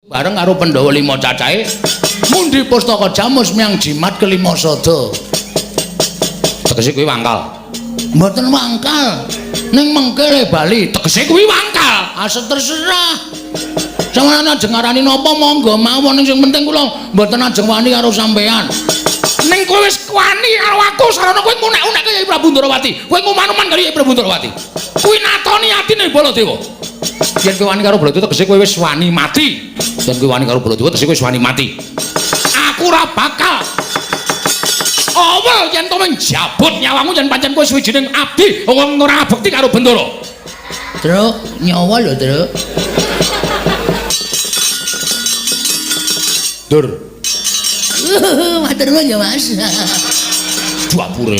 Bareng karo Pandhawa 5 cacahe mundi pustaka Jamus miang jimat kelima sada. Tegese kuwi wangkal. Mboten wangkal. Ning mengke le bali, tegese kuwi wangkal. Ase terserah. Sampeyan ajeng ngarani napa monggo mawon, ning sing penting kula mboten ajeng wani karo sampeyan. Ning kowe wis wani karo aku, sarana kowe ngunek-unekke Yai Prabu Ndrawati. Kowe nguman-uman karo Yai Prabu Ndrawati. Kuwi natoni atine Baladewa. Yen kowe wani karo Baladewa tegese kowe wis wani mati. Yen kowe wani karo Baladewa tegese kowe wis wani mati. Aku ora bakal awel yen to menjabut nyawamu yen pancen kowe suwijining abdi wong ora bekti karo Bendara. Truk, nyawa lho, Truk. Dur. Matur nuwun ya, Mas. Dapure.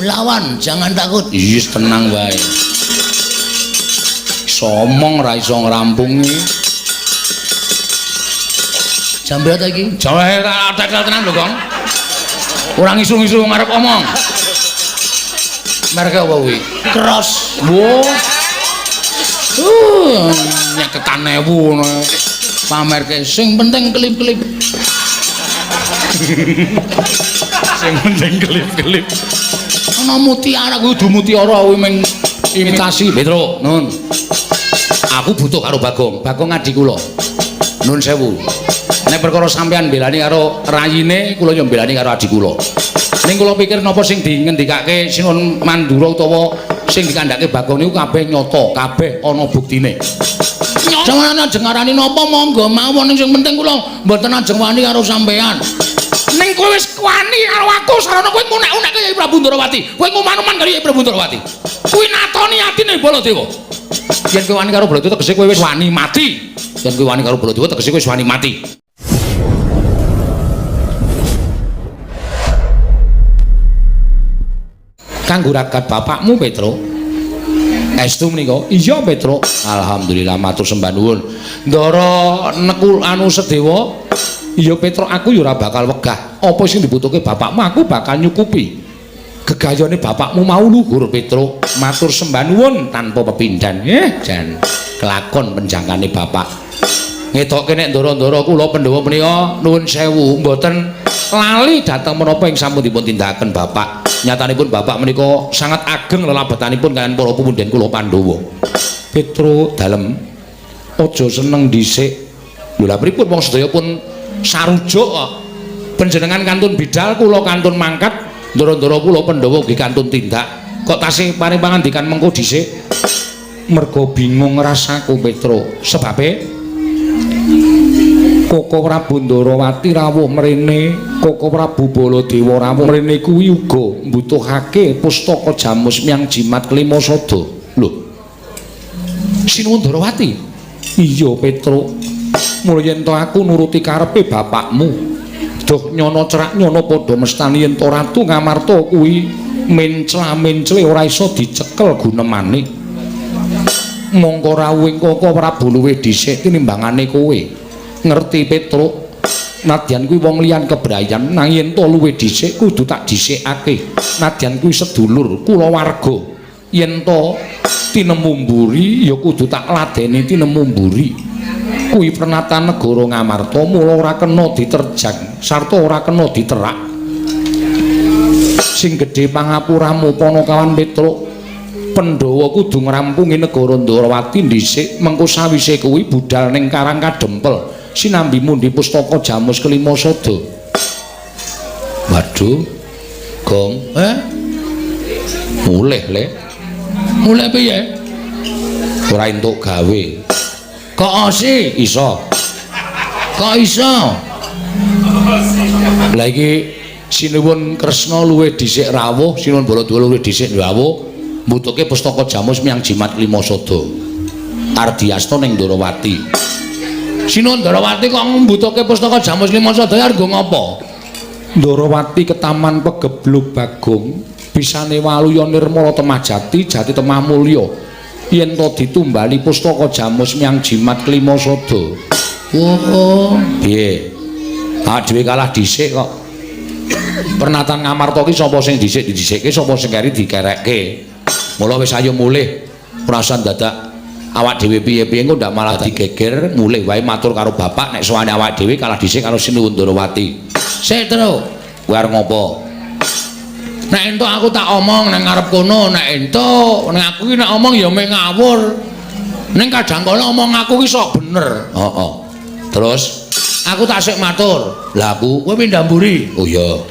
Lawan, jangan takut. Is tenang wae. Somong ra iso ngrampungi. Jam berapa iki? Jawahe ra tekel tenan lho, Gong. Ora ngisu-ngisu ngarep omong. Merke apa kuwi? Cross. Wo. Nyeketan ewu ngono. Pamerke sing penting kelip-kelip. Sing penting kelip-kelip. Ana mutiara kuwi kudu mutiara kuwi mung imitasi. Petro, nun. Aku butuh karo Bagong. Bagong adi kula. Nun sewu. Nek perkara sampean mbelani karo rayine, kula yo mbelani karo adi kula. Ning kula pikir napa sing dingendikake Sinuwun Mandura utawa sing dikandhake Bagong niku kabeh nyata, kabeh ana buktine. Sampeyan ajeng ngarani napa monggo mawon, ning sing penting kula mboten ajeng wani karo sampeyan. Ning kowe wis wani karo aku, sarana kowe ngunek-unekke Yai Prabu Ndrawati. Kowe nguman-uman karo Yai Prabu Ndrawati. Kuwi natoni atine Baladewa. Yen kowe wani karo Baladewa tegese kowe wis wani mati. Yen kowe wani karo Baladewa tegese kowe wis wani mati. Kanggo ragat bapakmu, Petro. Estu menika? Iya, Petro. Alhamdulillah matur sembah nuwun. Ndara nekul anu Sedewa. Iya, Petro, aku ya ora bakal wegah. Apa sing dibutuhke bapakmu aku bakal nyukupi. Gegayone bapakmu mau luhur, Petro. Matur sembah nuwun tanpa pepindhan. Jan kelakon penjangkane bapak. Ngetokke nek ndara-ndara kula Pandhawa menika nuwun sewu mboten lali dhateng menapa ing sampun dipun tindakaken bapak. Nyatanipun bapak menika sangat ageng lelabetanipun kaliyan para pepundhen kula Pandhawa. Petro dalem aja seneng dhisik. Lho lha pripun wong sedaya pun sarujuk kok. Panjenengan kantun bidal, kula kantun mangkat, ndara-ndara kula Pandhawa ugi kantun tindak. Kok tasih paring pangandikan mengko dhisik? Mergo bingung rasaku, Petro. Sebabe Koko Prabu Ndrawati rawuh mrene, Koko Prabu Baladewa rawuh mrene kuwi uga mbutuhake pustaka Jamus miang jimat kelima sada. Lho. Sinuwun Ndrawati? Iya, Petro. Mula yen to aku nuruti karepe bapakmu. Duh nyono cerak nyono padha mestani yen to Ratu Ngamarta kuwi mencla-mencle ora iso dicekel gunemane. Mongko rawuhing Koko Prabu luwih dhisik tinimbangane kowe. Ngerti Petro, nadyan kuwi wong liyan kebrayan, nanging yen to luwih dhisik kudu tak dhisikake. Nadyan kuwi sedulur kulawarga, yen to tinemu mburi ya kudu tak ladeni tinemu mburi. Kuwi pernatan negara Ngamarta, mula ora kena diterjang sarta ora kena diterak. Sing gedhe pangapuramu Panakawan Petro, Pandhawa kudu ngrampungi negara Ndrawati dhisik, mengko sawise kuwi budal ning Karang Kadempel sinambi mundi pustaka Jamus kelima sada. Waduh, Gong, mulih le. Mulih piye? Ora entuk gawe. Kok osi? Iso. Kok iso? Lah iki Sinuwun Kresna luwih dhisik rawuh, Sinuwun Baladewa luwih dhisik rawuh, mbutuhke pustaka Jamus miang jimat kelima sada. Ardiasta ning Ndrawati. Sinuwun Ndrawati kok mbutuhke pustaka Jamus lima sada arep nggo ngapa? Ndrawati ketaman pegeblug Bagong, bisane waluya nirmala temah jati, jati temah mulya. Yen to ditumbali pustaka Jamus miang jimat kelima sada. Oh, piye? Ah dhewe kalah dhisik kok. Pernatan Ngamarta ki sapa sing dhisik didhisikke, sapa sing keri dikerekke. Mula wis ayo mulih, ora usah dadak Awak dhewe piye-piye engko ndak malah digeger, mulih wae matur karo bapak nek sowane awak dhewe kalah dhisik karo Sinuwun Ndorowati. Sik, Tru. Kowe arep ngopo? Nek entuk aku tak omong nang ngarep kono, nek entuk, nek aku ki nek omong ya mung ngawur. Ning kadang kala omong aku ki sok bener. Heeh. Terus aku tak sik matur. Lah aku kowe pindah mburi. Oh iya.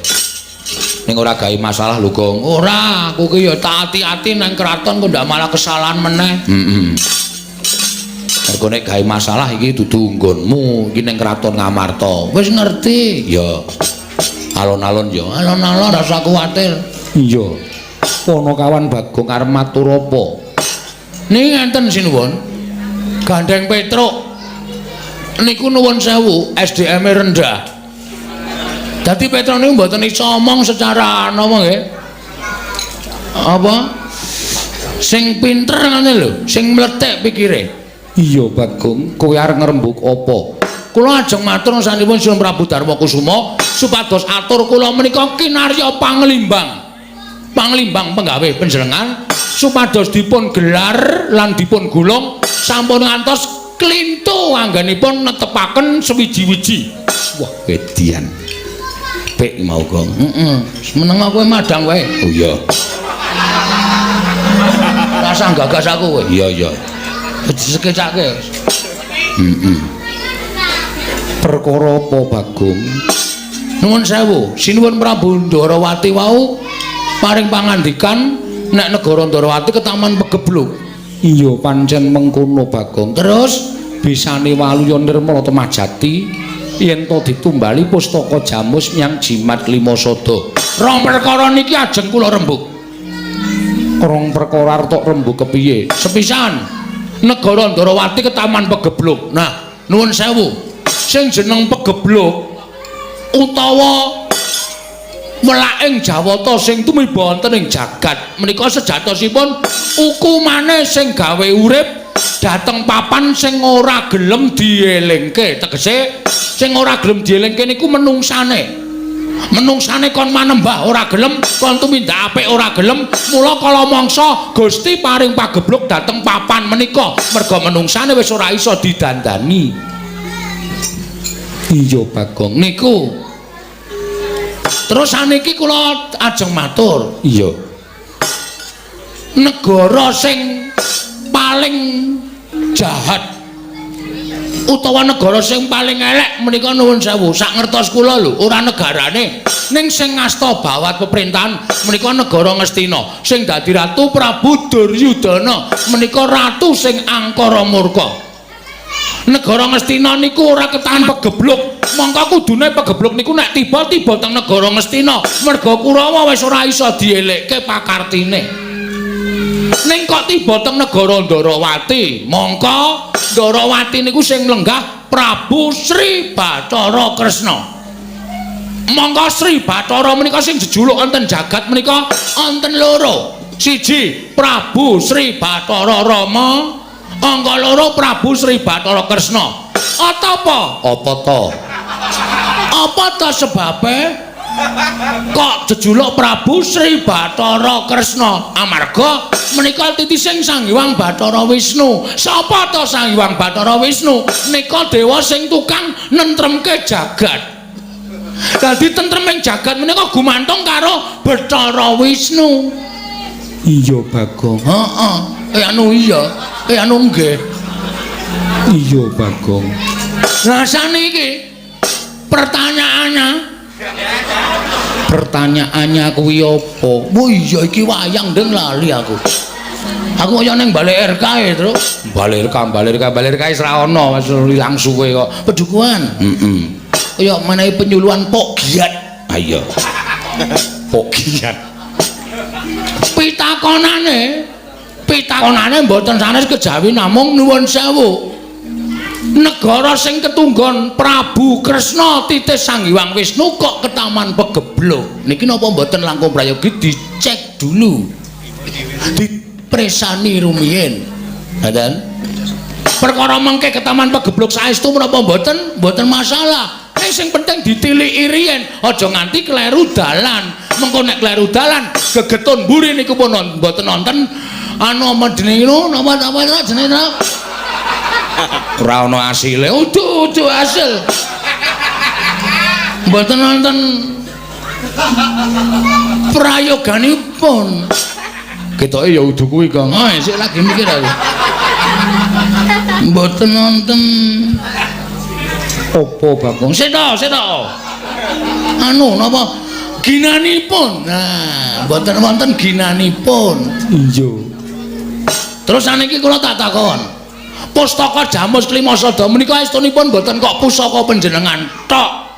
Ning ora gawe masalah lho, Gong. Ora, aku ki ya tak ati-ati nang kraton kok ndak malah kesalahan meneh. Heeh. Mergo nek gawe masalah iki dudu nggonmu, iki ning kraton Ngamarta. Wis ngerti. Ya. Alon-alon ya. Alon-alon rasa kuwatir. Iya. Ponokawan Bagong arep matur apa? Niki ngenten sinuwun. Gandeng Petruk niku nuwun sewu, SDM-e rendah. Dadi Petruk niku mboten iso omong secara napa nggih? Apa? Sing pinter ngene lho, sing mlethek pikire. Iya Bagong, kowe arep ngrembug apa? Kula ajeng matur sanipun Sinuwun Prabu Darma Kusuma supados atur kula menika kinarya panglimbang. Panglimbang penggawe panjenengan supados dipun gelar lan dipun gulung sampun ngantos klintu anggenipun netepaken sewiji-wiji. Wah, edian. Pek mau, Gong. Heeh. Meneng kowe madang wae. Oh iya. Rasah gagas aku kowe. Iya, iya. Disekecake. Heeh. Perkara apa, Bagong? Nuwun sewu, Sinuwun Prabu Ndorowati wau paring pangandikan nek negara Ndorowati ketaman pegebluk. Iya, pancen mengkono, Bagong. Terus bisane Waluya Nirmala Temajati yen to ditumbali pustaka jamus nyang Jimat Limasada. Rong perkara niki ajeng kula rembug. Rong perkara arep tok rembug kepiye? Sepisan, negara Ndorowati ketaman pegebluk. Nah, nuwun sewu, sing jeneng pegebluk utawa welaking Jawata sing tumiba wonten ing jagat menika sejatosipun hukumane sing gawe urip dhateng papan sing ora gelem dielingke. Tegese sing ora gelem dielingke niku menungsane. Menungsane kon manembah ora gelem, kon tumindak apik ora gelem, mula kala mangsa Gusti paring pagebluk dhateng papan menika merga menungsane wis ora iso didandani. Iya Bagong niku. Terus saniki kula ajeng matur. Iya. Negara sing paling jahat utawa negara sing paling elek menika nuwun sewu, sak ngertos kula lho, ora negarane, ning sing ngasta bawat pemerintahan menika negara Ngastina, sing dadi ratu Prabu Duryudana menika ratu sing angkara murka. Negara Ngastina niku ora ketahan pegebluk, mongko kudune pegebluk niku nek tiba-tiba teng negara Ngastina, merga Kurawa wis ora iso dielekke pakartine. Ning kok tiba teng negara Ndorowati, mongko Ndorowati niku sing lenggah Prabu Sri Bathara Kresna. Mongko Sri Bathara menika sing jejuluk wonten jagat menika wonten loro. Siji Prabu Sri Bathara Rama, angka loro Prabu Sri Bathara Kresna. Apa? Apa to? Apa to sebabe kok jejuluk Prabu Sri Bathara Kresna? Amarga menika titising Sang Hyang Bathara Wisnu. Sapa to Sang Hyang Bathara Wisnu? Nika dewa sing tukang nentremke jagat. Dadi tentreming jagat menika gumantung karo Bathara Wisnu. Iya Bagong. Heeh. Anu iya. Anu nggih. Iya Bagong. Lah saniki pertanyaannya, pertanyaannya kuwi apa? Oh iya iki wayang ndeng lali aku. Aku kaya ning Balai RK e, Truk. Balai RK, Balai RK, Balai RK wis ra ono, wis ilang suwe kok. Pedukuhan. Heeh. Kaya menehi penyuluhan Pok Giat. Ha iya. Pok Giat. Pitakonane, pitakonane mboten sanes kejawi namung nuwun sewu. Negara sing ketunggon Prabu Kresna titis Sang Hyang Wisnu kok ketaman pegebluk. Niki napa mboten langkung prayogi dicek dulu. Dipresani rumiyin. Ngoten. Perkara mengke ketaman pegebluk saestu menapa mboten? Mboten masalah. Ning sing penting ditiliki riyen, aja nganti kleru dalan. Mengko nek kleru dalan, gegetun mburi niku pun mboten nonton anu apa jenenge napa apa jenenge ora ana asile. Udu-udu hasil. Mboten wonten prayoganipun. Ketoke ya udu kuwi, Kang. Ah, sik lagi mikir aku. Mboten wonten Apa, Bagong? Sik to, sik to. Anu napa ginanipun. Nah, mboten wonten ginanipun. Iya. Terus saniki kula tak takon. Pustaka Jamus Klimasada menika estunipun mboten kok pusaka panjenengan tok.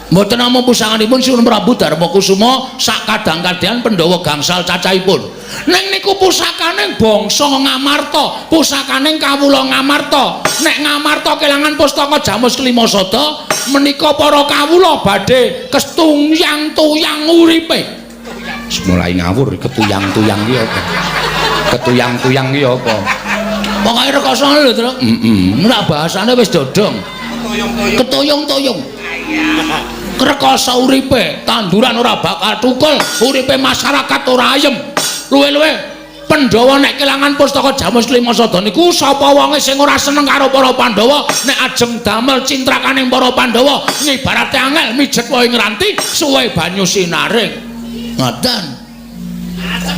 Mboten namung pusakanipun Sinuwun Prabu Darmakusuma sak kadang-kadang Pandhawa gangsal cacahipun. Ning niku pusakane bangsa Ngamarta, pusakane kawula Ngamarta. Nek Ngamarta kelangan pustaka Jamus Klimasada menika para kawula badhe kestuyang-tuyang uripe. Mulai ngawur ketuyang-tuyang ki apa? Ketuyang-tuyang ki apa? Pokoke rekoso lho, Tru. Heeh. Nek bahasane wis dodong. Ketuyung-tuyung. Rekoso uripe, tanduran ora bakal tukul, uripe masyarakat ora ayem. Luwe-luwe Pandhawa nek kelangan pustaka Jamus Klimasada niku sapa wonge sing ora seneng karo para Pandhawa nek ajeng damel cintrakaning para Pandhawa ngibarate angel mijet wae ngranti suwe banyu sinaring. Ngoten.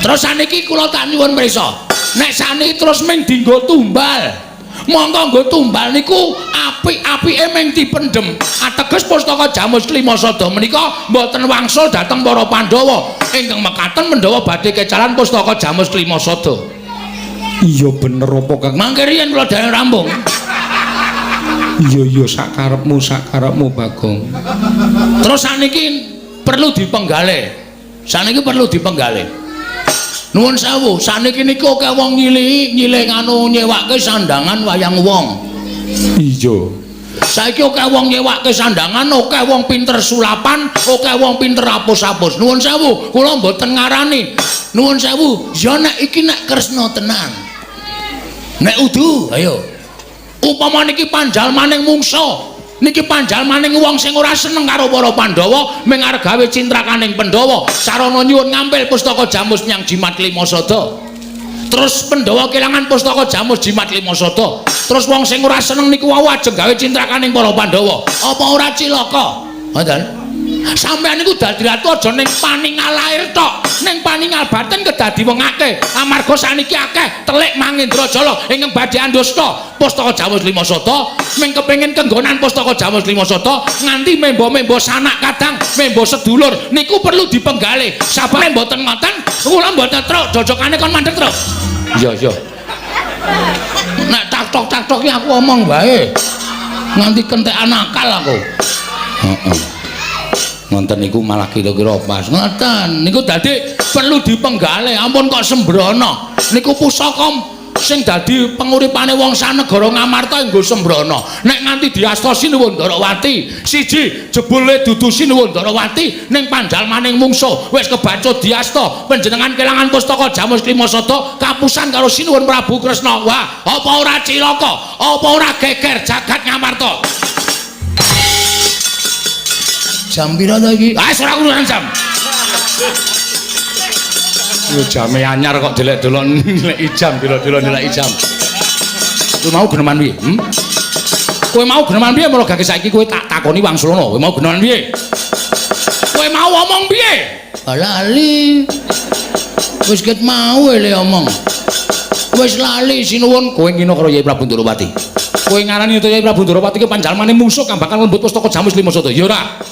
Terus saniki kula tak nyuwun prisa. Nek saniki terus ming dinggo tumbal. Monggo nggo tumbal niku apik-apike ming dipendhem. Ateges pustaka Jamus Klimasada menika mboten wangsul dhateng para Pandhawa. Ingkang mekaten Pandhawa badhe kecalan pustaka Jamus Klimasada. Iya bener apa, Kang? Mangke riyen kula dereng rampung. Iya iya sakarepmu sakarepmu Bagong. Terus saniki perlu dipenggalih. Saniki perlu dipenggalih. Nuwun sewu, saniki niku akeh wong nyilihi, nyilih nganu nyewake sandangan wayang wong. Iya. Saiki akeh wong nyewake sandangan, akeh wong pinter sulapan, akeh wong pinter apus-apus. Nuwun sewu, kula mboten ngarani. Nuwun sewu, ya nek iki nek Kresna tenan. Nek udu, ayo. Upama niki panjalmaning mungsa, niki panjalmaning wong sing ora seneng karo para Pandhawa, ming arep gawe cintrakaning Pandhawa, sarana nyuwun ngampil pustaka Jamus nyang Jimat Klimasada. Terus Pandhawa kelangan pustaka Jamus Jimat Klimasada. Terus wong sing ora seneng niku wau ajeng gawe cintrakaning para Pandhawa. Apa ora cilaka? Ngoten. Sampeyan niku dadi ratu aja ning paningal lair tok, ning paningal batin kedah diwengake. Amarga saniki akeh telik Mangendrajala ingkang badhe andusta pustaka Jamus Klimasada, ming kepengin kenggonan pustaka Jamus Klimasada nganti membo-membo sanak kadang, membo sedulur niku perlu dipenggalih. Sababe mboten ngoten, kula mboten truk jojokane kon mandek truk. Iya iya. Nek tak-tok-tak-tok ki aku omong wae. Nganti kentekan akal aku. Heeh. Ngonten niku malah kira-kira pas. Ngoten niku dadi perlu dipenggalih, ampun kok sembrono. Niku pusaka sing dadi penguripane wong sanegara Ngamarta nggo sembrono. Nek nganti diasta Sinuwun Ndarawati, siji jebule dudu Sinuwun Ndarawati ning panjalmaning mungsuh wis kebacut diasta panjenengan kelangan pustaka Jamus Klimasada kapusan karo Sinuwun Prabu Kresna. Wah, apa ora cilaka? Apa ora geger jagat Ngamarta? Jam pira to iki? Ah, ora urusan jam. Yo jame anyar kok delek-delok nilai jam, delok-delok nilai jam. Kowe mau geneman piye? Kowe mau geneman piye mula gage saiki kowe tak takoni wangsulana. Kowe mau geneman piye? Kowe mau omong piye? Lali. Wis ket mau le omong. Wis lali sinuwun kowe ngino karo Yai Prabu Ndorowati. Kowe ngarani Yai Prabu Ndorowati ki panjalmane mungsuh kang bakal lembut pustaka Jamus Klimasada. Ya ora?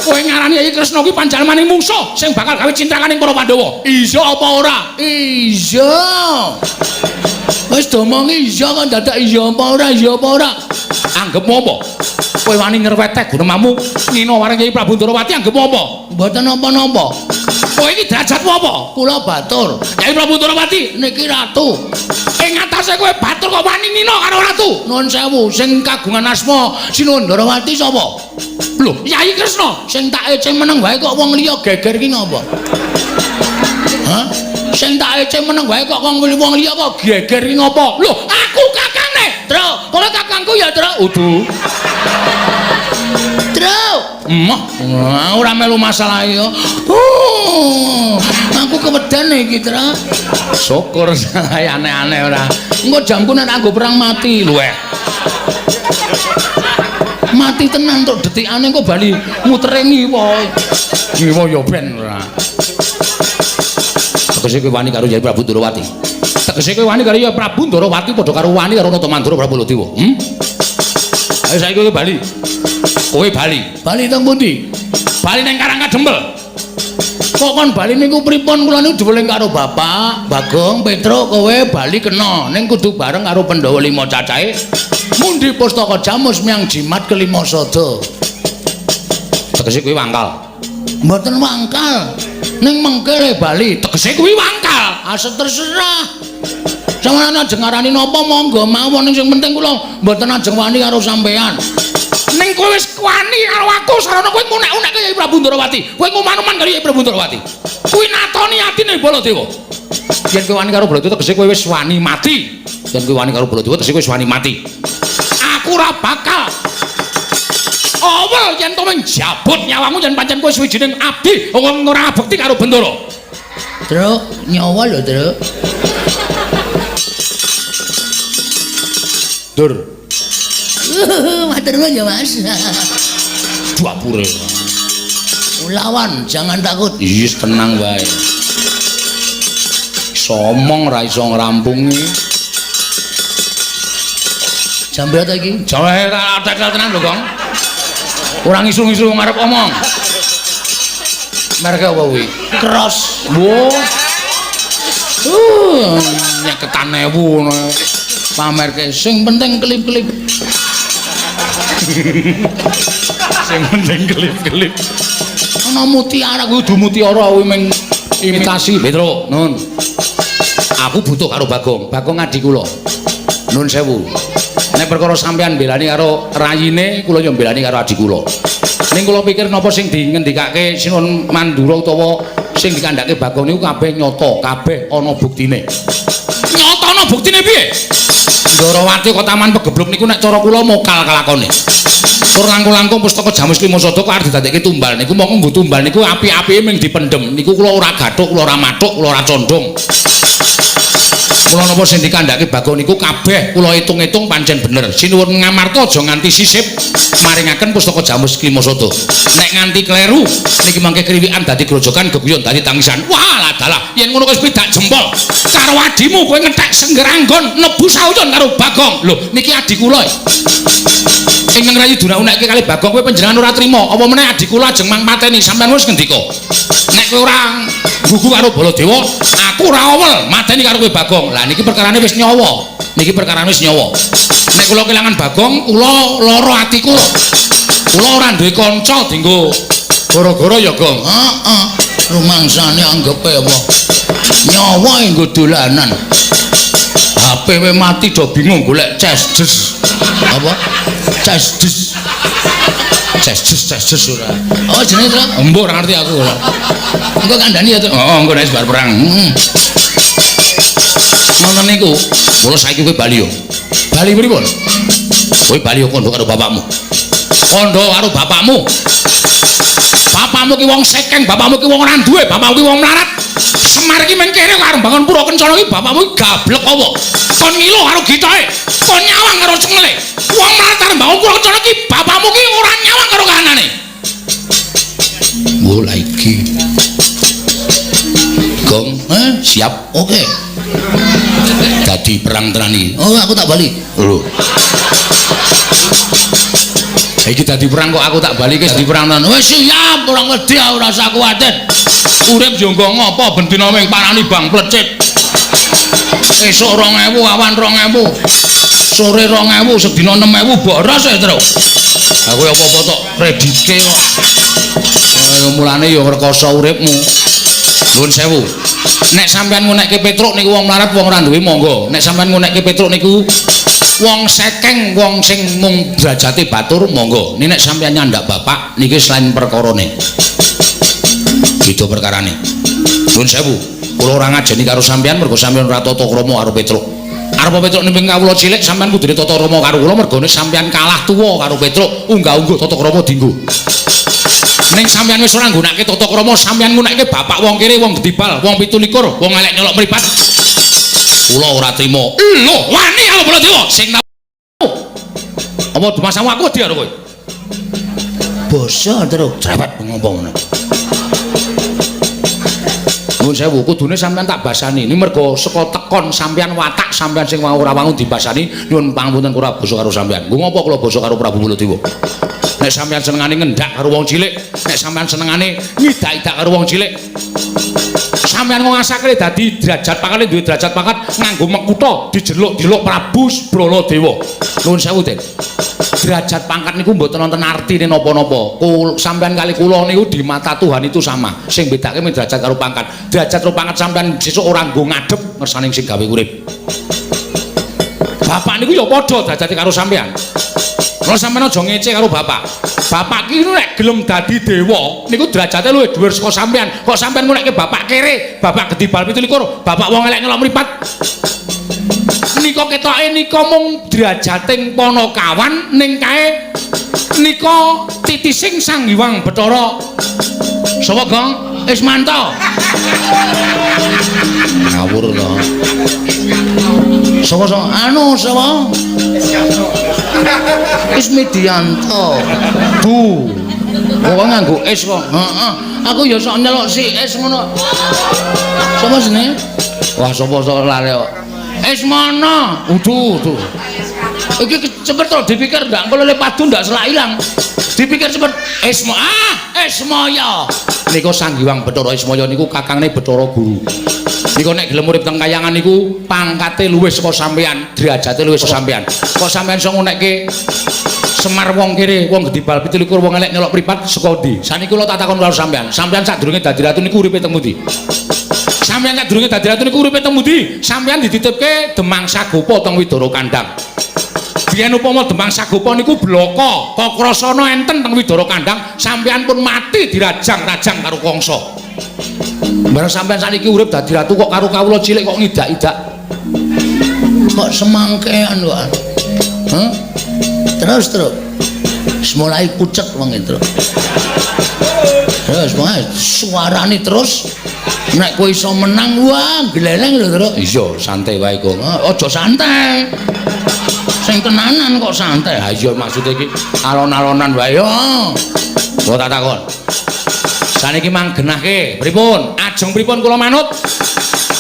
Kowe ngarani Yai Kresna kuwi panjalmaning mungsuh sing bakal gawe cintrakaning para Pandhawa. Iya apa ora? Iya. Wis domongi iya kok dadak iya apa ora, iya apa ora. Anggepmu apa? Kowe wani nyreweteh gunemamu ngino marang Yai Prabu Ndorowati anggepmu apa? Mboten napa-napa. Kowe iki derajatmu apa? Kula batur. Yai Prabu Ndorowati niki ratu. Ing atase kowe batur kok wani ngino karo ratu? Nuwun sewu, sing kagungan asma Sinuwun Ndorowati sapa? Lho, Yai Kresna. Sing tak ece meneng wae kok wong liya geger ki ngapa? Hah? Sing tak ece meneng wae kok wong liya kok geger ki ngapa? Lho, aku kakangne. Tru, kowe kakangku ya, Tru. Udu. Tru. Emoh, ora melu masalah ya. Oh, aku keweden iki, Tra. Syukur aneh-aneh ora. Engko jamku nek nganggo perang mati lho eh. Mati tenan tok detikane engko bali mutere ngiwa. Ngiwa ya ben ora. Tegese kowe wani karo Yai Prabu Ndorowati. Tegese kowe wani karo Yai Prabu Ndorowati padha karo wani karo Nata Mandura Prabu Baladewa. Hmm? Ayo saiki kowe bali. Kowe bali. Bali teng pundi? Bali nang Karang Kadempel. Kok kon bali niku pripun? Kula niku diweling karo Bapak, Bagong, Petruk, kowe bali kena ning kudu bareng karo Pandhawa 5 cacahe. Mundi pustaka jamus miang jimat kelima sada. Tegese kuwi wangkal. Mboten wangkal. Ning mengkele bali, tegese kuwi wangkal. Ah terserah. Sampeyan ajeng ngarani napa monggo mawon, sing penting kula mboten ajeng wani karo sampeyan. Ning kowe wis wani karo aku, sarana kowe ngunek-unekke Yai Prabu Ndorowati. Kowe nguman-uman karo Yai Prabu Ndorowati. Kuwi natoni atine Baladewa. Yen kowe wani karo Baladewa tegese kowe wis wani mati. Yen kowe wani karo Baladewa tegese kowe wis wani mati. Aku ora bakal awel yen to menjabut nyawamu yen pancen kowe suwijining abdi wong ora bekti karo Bendara. Truk, nyawa lho, Truk. Dur. Matur nuwun ya, Mas. Dapure. Lawan, jangan takut. Wis tenang wae. Iso omong ra iso ngrampungi. Jam berapa iki? Jam ora tekel tenan lho, Gong. Ora ngisu-ngisu ngarep omong. Merek apa kuwi? Cross. Wo. 50.000 ngono. Pamerke sing penting kelip-kelip. Sing penting kelip-kelip. Ana mutiara kuwi kudu mutiara kuwi mung imitasi. Petruk, nun. Aku butuh karo Bagong. Bagong adi kula. Nun sewu. Nek perkara sampean mbelani karo rayine, kula yo mbelani karo adi kula. Ning kula pikir napa sing dingendikake Sinuwun Mandura utawa sing dikandhake Bagong niku kabeh nyata, kabeh ana buktine. Nyata ana buktine piye? Ndorowati kok taman pegebluk niku nek cara kula mokal kalakone. Tur langkung-langkung pustaka Jamus Klima Sada kok arep didadekke tumbal niku mongko nggo tumbal niku api-apike mung dipendhem. Niku kula ora gathuk, kula ora mathuk, kula ora condong. Kula napa sing dikandhake Bagong niku kabeh kula hitung-hitung pancen bener. Sinuwun Ngamarta aja nganti sisip maringaken pustaka Jamus Klima Sada. Nek nganti kleru niki mangke kriwikan dadi grojokan, geguyon dadi tangisan. Wah, dalah yen ngono wis pidak jempol. Karo adimu kowe ngethek senggeranggon nebu sauyon karo Bagong. Lho, niki adi kula. Ingkang rayi dunak-unekke kali Bagong kowe panjenengan ora trima. Apa meneh adi kula ajeng mang pateni sampean wis ngendika. Nek kowe ora gugu karo Baladewa, aku ora awel mateni karo kowe Bagong. Lah niki perkarane wis nyawa. Niki perkarane wis nyawa. Nek kula kelangan Bagong, kula lara ati kula. Kula ora duwe kanca dienggo gara-gara ya, Gong. Heeh. Rumangsane anggepe apa? Nyawa nggo dolanan. HP we mati do bingung golek ces des. Apa? Ces des. Ces des ces des ora. Oh jenenge Truk? Embuh ora ngerti aku ora. Engko kandhani ya, Truk. Heeh, engko nek bar perang. Heeh. Ngoten niku. Mula saiki kowe bali yo. Bali pripun? Kowe bali yo kandha karo bapakmu. Kandha karo bapakmu. Bapakmu ki wong sekeng, bapakmu ki wong ora duwe, bapakmu ki wong melarat. Semar ki mengkere karo bangun pura kencana ki bapakmu ki gablek apa? Kon ngilo karo gitae, kon nyawang karo cengele. Wong melarat karo bangun pura kencana ki bapakmu ki ora nyawang karo kahanane. Wo la iki. Gong, siap. Oke. Dadi perang tenan iki. Oh, aku tak bali. Lho. Iki dadi perang kok aku tak bali iki dadi perang tenan. Wis siap, ora wedi ora usah kuwatir. Urip yo nggo ngopo ben dina ming parani bang plecit. Esuk 2000, awan 2000. Sore 2000, sedina 6000 boros e, Truk. Aku ya apa-apa tok kredite kok. Mulane ya rekoso uripmu. Nuwun sewu. Nek sampean ngunekke Petruk niku wong melarat wong ora duwe monggo. Nek sampean ngunekke Petruk niku wong sekeng, wong sing mung derajate batur monggo. Nek sampean nyandak bapak niki selain perkarane. Beda perkarane. Nuwun sewu. Kula ora ngajeni karo sampean mergo sampean ora tata krama karo Petruk. Arep Petruk nimping kawula cilik sampean kudune tata krama karo kula mergone sampean kalah tuwa karo Petruk, unggah-ungguh tata krama dienggo. Ning sampeyan wis ora nggunakake tata krama, sampeyan nggunakake bapak wong kere, wong gedibal, wong 27, wong elek nyolok mripat. Kula ora trima. Lho, wani karo Baladewa sing apa dumasamu aku wedi karo kowe. Basa terus cerewet ngomong ngono. Nuwun sewu, kudune sampeyan tak basani. Ini mergo saka tekon sampeyan watak sampeyan sing wau ora wangun dibasani, nyuwun pangapunten kula basa karo sampeyan. Nggo ngopo kula basa karo Prabu Baladewa? Nek sampeyan senengane ngendak karo wong cilik, nek sampeyan senengane ngidak-idak karo wong cilik, sampeyan ngasake dadi derajat pangkat, duwe derajat pangkat nganggo mekutha dijeluk-jeluk Prabu Baladewa. Nuwun sewu, Den. Derajat pangkat niku mboten wonten artine napa-napa. Sampeyan kali kula niku di mata Tuhan itu sama. Sing bedake mung derajat karo pangkat. Derajat karo pangkat sampeyan sesuk ora nggo ngadhep ngersane sing gawe urip. Bapak niku ya padha derajate karo sampeyan. Kalau sampeyan aja ngece karo bapak. Bapak ki nek gelem dadi dewa niku derajate luwih dhuwur saka sampeyan. Kok sampeyan ngunekke bapak kere, bapak gedibal 27, bapak wong elek nyelok mripat. Nika ketoke nika mung derajating panakawan ning kae nika titising Sang Hyang Bathara. Sapa, Gong? Ismanto. Ngawur to. Sapa sapa? Anu sapa? Ismidianto. Du. Kok nganggo is kok. Heeh. Aku ya sok nyeluk si is ngono. Sapa jenenge? Wah, sapa sok lali kok. Ismana. Udu, udu. Iki cepet to dipikir ndak engko lele padu ndak selak ilang. Dipikir cepet. Isma ah, Ismaya. Nika Sang Hyang Bathara Ismaya niku kakangne Bathara Guru. Nika nek gelem urip teng kayangan niku pangkate luwih saka sampeyan, derajate luwih saka sampeyan. Kok sampeyan iso ngunekke Semar wong kere, wong gedibal 27, wong elek nyelok mripat saka ndi? Saniki kula tak takon karo sampeyan. Sampeyan sadurunge dadi ratu niku uripe teng pundi? Sampeyan sadurunge dadi ratu niku uripe teng pundi? Sampeyan dititipke Demang Sagopa teng Widara Kandang. Biyen upama Demang Sagopa niku blaka, kakrasana enten teng Widara Kandang, sampeyan pun mati dirajang-rajang karo Kangsa. Bareng sampeyan saniki urip dadi ratu kok karo kawula cilik kok ngidak-idak. Kok semangkean kok. Hah? Terus terus. Mulai pucet wong itu. Terus wae suarane terus nek kowe iso menang wah gleleng lho, Truk. Iya, santai wae kok. Aja santai. Sing tenanan kok santai. Ha iya maksude iki alon-alonan wae yo. Kula tak takon. Saniki mang genahke pripun? Ajeng pripun kula manut?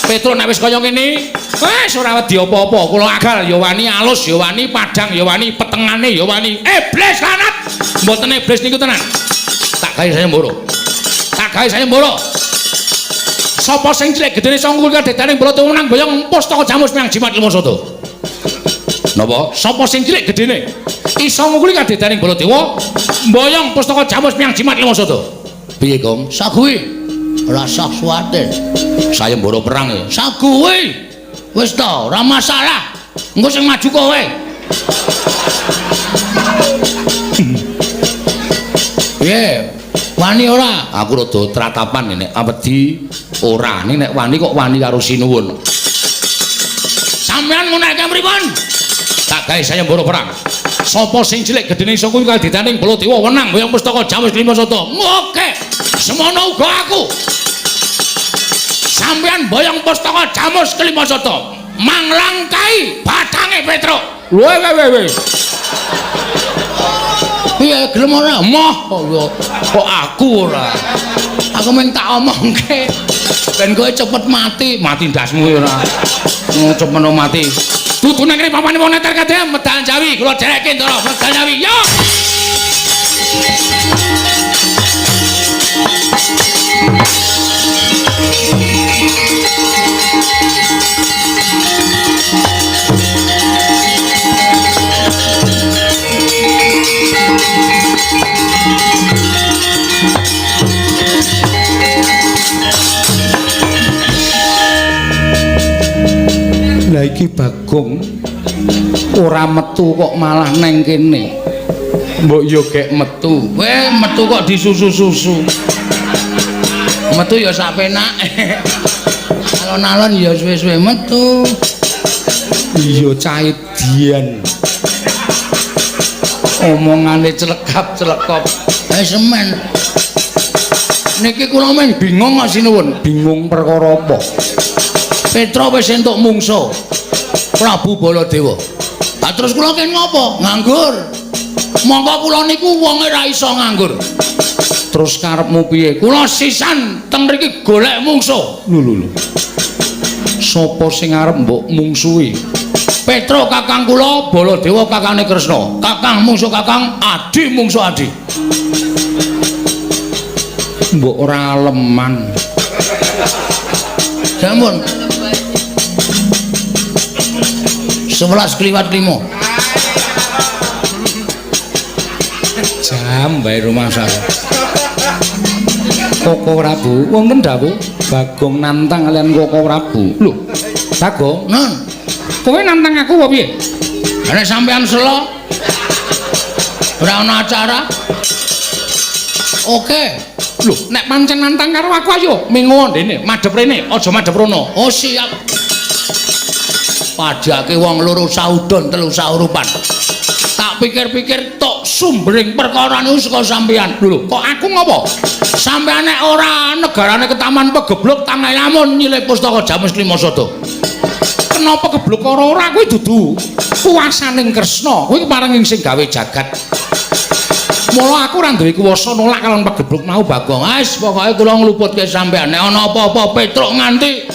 Petruk nek wis kaya ngene, wis ora wedi apa-apa. Kula agal ya wani, alus ya wani, padhang ya wani, petengane ya wani. Iblis lanat. Mboten iblis niku tenan. Tak gawe saya mboro. Tak gawe saya mboro. Sapa sing cilik gedene sangkul kadedane Baladewa menang boyong pustaka jamus miang jimat lima sada. Napa? Sapa sing cilik gedene iso ngungkuli kadedaning Baladewa mboyong pustaka jamus miang jimat lima sada. Piye, Gong? Saguwi. Ora sah suwatir. Sayembara perang ya. Saguwi. Wis ta, ora masalah. Engko sing maju kowe. Piye? Wani ora? Aku rada tratapan nek wedi ora. Ning nek wani kok wani karo sinuwun. Sampeyan ngunekke pripun? Tak gawe sayembara perang. Sapa sing cilik gedene iso kuwi kadidane Baladewa wenang boyong pustaka jamus lima sada. Oke. Semono uga aku. Sampeyan boyong pustaka jamus kelima sada. Manglangkai bathange Petruk. Wewe wewe we. Piye gelem ora? Moh kok aku ora. Aku mung tak omongke ben kowe cepet mati. Mati ndasmu ora. Cepet mati. Dudu nang kene papane wong neter kabeh medal Jawi kula dherekke Ndara medal Jawi. Yo. Lah iki Bagong ora metu kok malah neng kene. Mbok yo gek metu. Weh, metu kok disusu-susu. Metu ya sak penake. Alon-alon ya suwe-suwe metu. Iya cahe dian. Omongane celekap-celekop. Eh semen. Niki kula mung bingung kok sinuwun. Bingung perkara apa? Petruk wis entuk mungsuh. Prabu Baladewa. Lah terus kula ken ngopo? Nganggur. Mongko kula niku wonge ra iso nganggur. Terus karepmu piye? Kula sisan teng mriki golek mungsuh. Lho lho lho. Sapa sing arep mbok mungsuhi? Petruk kakang kula, Baladewa kakangne Kresna. Kakang mungsuh kakang, adi mungsuh adi. Mbok ora aleman. Sampun. 11 kliwat 5. Jam bae rumah saya. Koko Prabu, wonten dawuh Bagong nantang kalian Koko Prabu. Lho, Bagong, Nun, kowe nantang aku apa piye? Nek sampean selo ora ana acara. Oke. Lho, nek pancen nantang karo aku ayo mengo ndene, madhep rene, aja madhep rono. Oh siap. Padhake wong loro saudon telu saurupan. Tak pikir-pikir tok sumbering perkara niku saka sampean. Lho, kok aku ngopo? Sampean nek ora negarane ketaman pegebluk tangae lamun nyilih pustaka Jamus Klima Sada. Kenapa kebluk ora ora kuwi dudu kuwasaning Kresna, kuwi keparenging sing gawe jagat. Mula aku ora duwe kuwasa nolak kalon pegebluk mau Bagong. Wis pokoke kula ngluputke sampean nek ana apa-apa Petruk nganti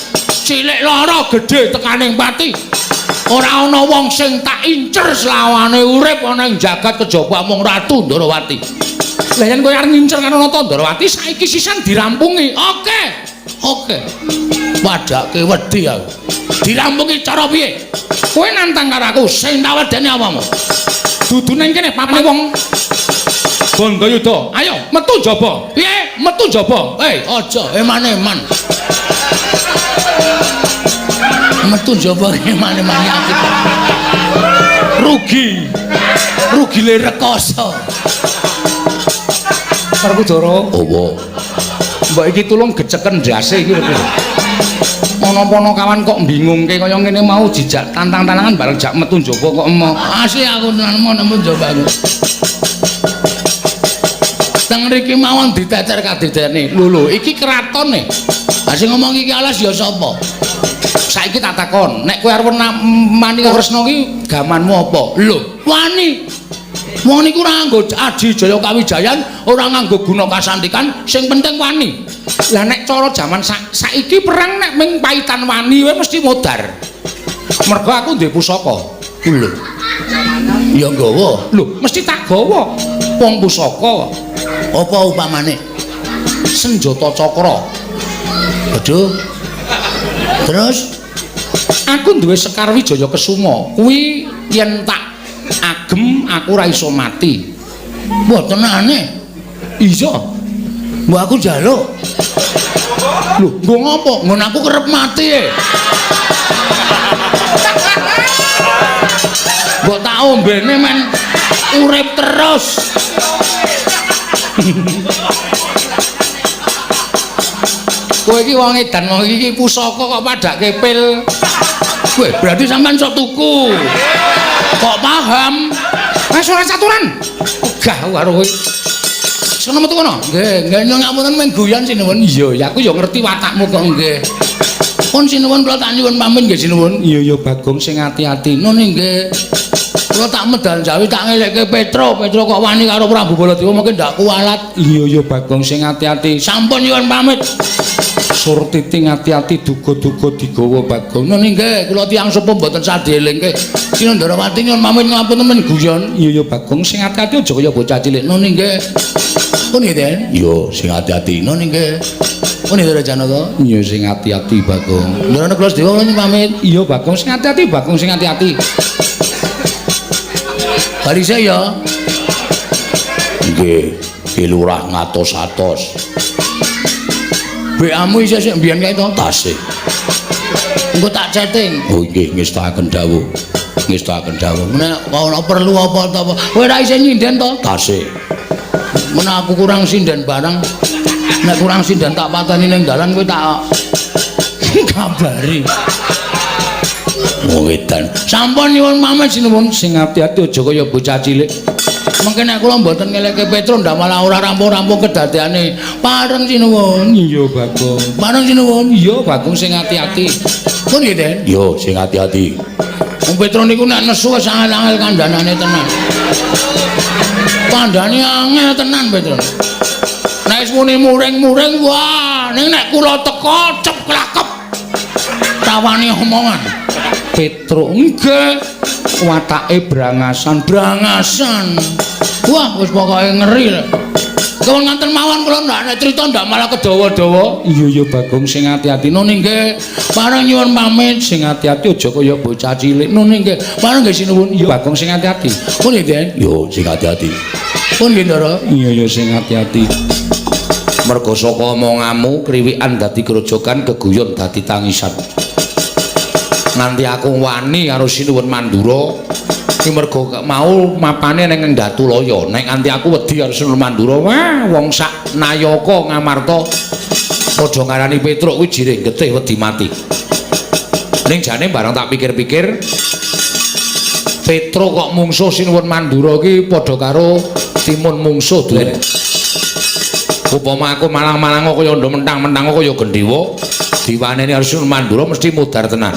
cilik lara gedhe tekaning pati. Ora ana wong sing tak incer selawane urip ana ing jagat kejaba mung Ratu Ndorowati. Lah yen kowe arep ngincer karo Nata Ndorowati saiki sisan dirampungi. Oke. Oke. Padake wedi aku. Dirampungi cara piye? Kowe nantang karo aku sing tak wedeni apamu? Dudu nang kene papane wong Bandayuda. Ayo metu njaba. Piye? Metu njaba. Hei, aja eman-eman. Metu njaba eman-eman aku. Rugi. Rugile rekoso. Werkudara. Opo? Mbok iki tulung geceken ndase iki. Ana ponokawan kok bingungke kaya ngene mau jejak tantang-tantangan bareng jak metu njaba kok emoh. Asli aku nemu nemu njaba aku. Teng mriki mawon diteter kadidene. Lho lho, iki kratone. Ha sing ngomong iki alas ya sapa? Saiki tak takon, nek kowe arep mani Kresna ki gamanmu apa? Lho, wani. Wong niku ora nganggo aji jaya kawijayan, ora nganggo guna kasantikan, sing penting wani. Lah nek cara jaman saiki perang nek ming paitan wani wae mesti modar. Mergo aku duwe pusaka. Lho. Ya nggawa. Lho, mesti tak gawa. Wong pusaka. Apa upamane? Senjata cakra. Aduh. Terus aku duwe Sekar Wijaya Kesuma. Kuwi yen tak agem aku ora iso mati. Wah, tenane. Iya. Mbok aku njaluk. Lho, nggo ngopo? Nggon aku kerep mati e. Mbok tak ombene men urip terus. Kowe iki wong edan, wong iki pusaka kok padake pil. Weh, berarti sampean sok tuku. Kok paham? Wes ora caturan. Ogah karo kowe. Sono metu kono. Nggih, nggih nyuwun ngapunten men guyon sinuwun. Iya, ya aku ya ngerti watakmu kok nggih. Pun sinuwun kula tak nyuwun pamit nggih sinuwun. Iya ya Bagong sing ati-ati. Nun nggih. Kula tak medal jawi tak ngelekke Petruk, Petruk kok wani karo Prabu Baladewa mungkin ndak kualat. Iya ya Bagong sing ati-ati. Sampun nyuwun pamit. Surtiti ati-ati duga-duga digawa Bagong. Nun nggih, kula tiyang sepuh mboten sadhelingke. Sinandharawati nyuwun pamit ngapunten men guyon. Iya ya Bagong sing ati-ati aja kaya bocah cilik. Nun nggih. Pun nggih, Den. Iya, sing ati-ati. Nun nggih. Pun nggih Janaka. Iya sing ati-ati Bagong. Ndara kula sedewa nyuwun pamit. Iya Bagong sing ati-ati, Bagong sing ati-ati. Bali saya. Nggih, Ki Lurah ngatos-atos. BA-mu isih sik mbiyen kae to? Tasih. Engko tak chatting. Oh nggih, ngestakaken dawuh. Ngestakaken dawuh. Nek ana perlu apa ta apa. Kowe ora isih nyinden to? Tasih. Men aku kurang sinden barang. Nek kurang sinden tak pateni ning dalan kowe tak kabari. Wong edan. Sampun nyuwun pamit sinuwun sing ati-ati aja kaya bocah cilik. Mengke nek kula mboten ngeleke Petro ndak malah ora rampung-rampung kedadeane. Pareng sinuwun. Iya, Bagong. Pareng sinuwun. Iya, Bagong sing ati-ati. Pun nggih, Den. Yo, sing ati-ati. Wong Petro niku nek nesu wis angel-angel kandhanane tenan. Kandhane angel tenan Petro. Nek wis muni muring-muring, wah, ning nek kula teko cep klakep. Tawane omongan. Petro nggih watake brangasan, brangasan. Wah, wis pokoke ngeri lho. Kula nganten mawon kula ndak nek crita ndak malah kedawa-dawa. Iya ya Bagong sing ati-ati. Nun nggih, pareng nyuwun pamit sing ati-ati aja kaya bocah cilik. Nun nggih, pareng nggih sinuwun. Iya Bagong sing ati-ati. Pun nggih, Den. Yo sing ati-ati. Pun nggih, Ndara. Iya ya sing ati-ati. Mergo saka omonganmu kriwikan dadi grojogan, keguyon dadi tangisan. Nganti aku wani karo Sinuwun Mandura iki mergo mau mapane ning Ndatulaya. Nek nganti aku wedi karo Sinuwun Mandura, wah wong sak nayaka Ngamarta padha ngarani Petruk kuwi jirih getih wedi mati. Ning jane bareng tak pikir-pikir, Petruk kok mungsuh Sinuwun Mandura iki padha karo timun mungsuh duwe. Upama aku malang-malang kaya ndo mentang-mentang kaya gendhewa, diwaneni karo Sinuwun Mandura mesti mudhar tenan.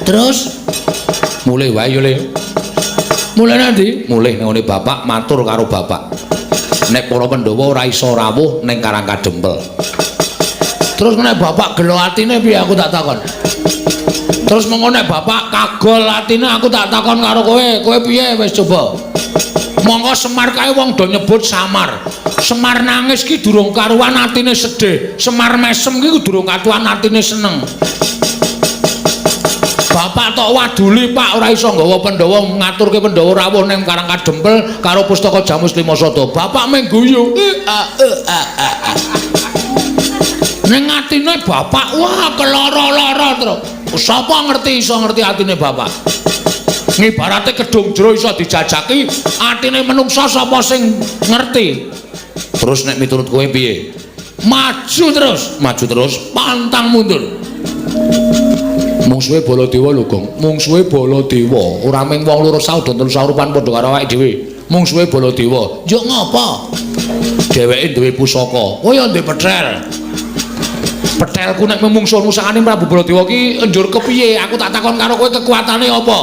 Terus mulih wae yo Le. Mulih nanti? Mulih nang ngene bapak matur karo bapak. Nek para Pandhawa ora iso rawuh ning Karang Kadempel. Terus nek bapak gelo atine piye aku tak takon. Terus mengko nek bapak kagol atine aku tak takon karo kowe, kowe piye wis coba. Mongko Semar kae wong do nyebut Samar. Semar nangis ki durung karuan atine sedih. Semar mesem ki durung karuan atine seneng. Bapak tok waduli Pak ora iso nggawa Pandhawa ngaturke Pandhawa rawuh ning Karang Kadempel karo pustaka Jamus Lima Sada. Bapak mung guyu. Ning atine bapak wah keloro-loro terus. Sapa ngerti iso ngerti atine bapak? Ngibarate kedung jero iso dijajaki, atine menungsa sapa sing ngerti? Terus nek miturut kowe piye? Maju terus, maju terus, pantang mundur. Mungsuhe Baladewa lho, Gong. Mungsuhe Baladewa, ora mung wong loro saudon telu saurupan padha karo awake dhewe. Mungsuhe Baladewa. Njuk ngopo? Dheweke duwe pusaka. Oh ya duwe petrel. Petelku nek mungsuh musakane Prabu Baladewa ki njur kepiye? Aku tak takon karo kowe kekuatane apa?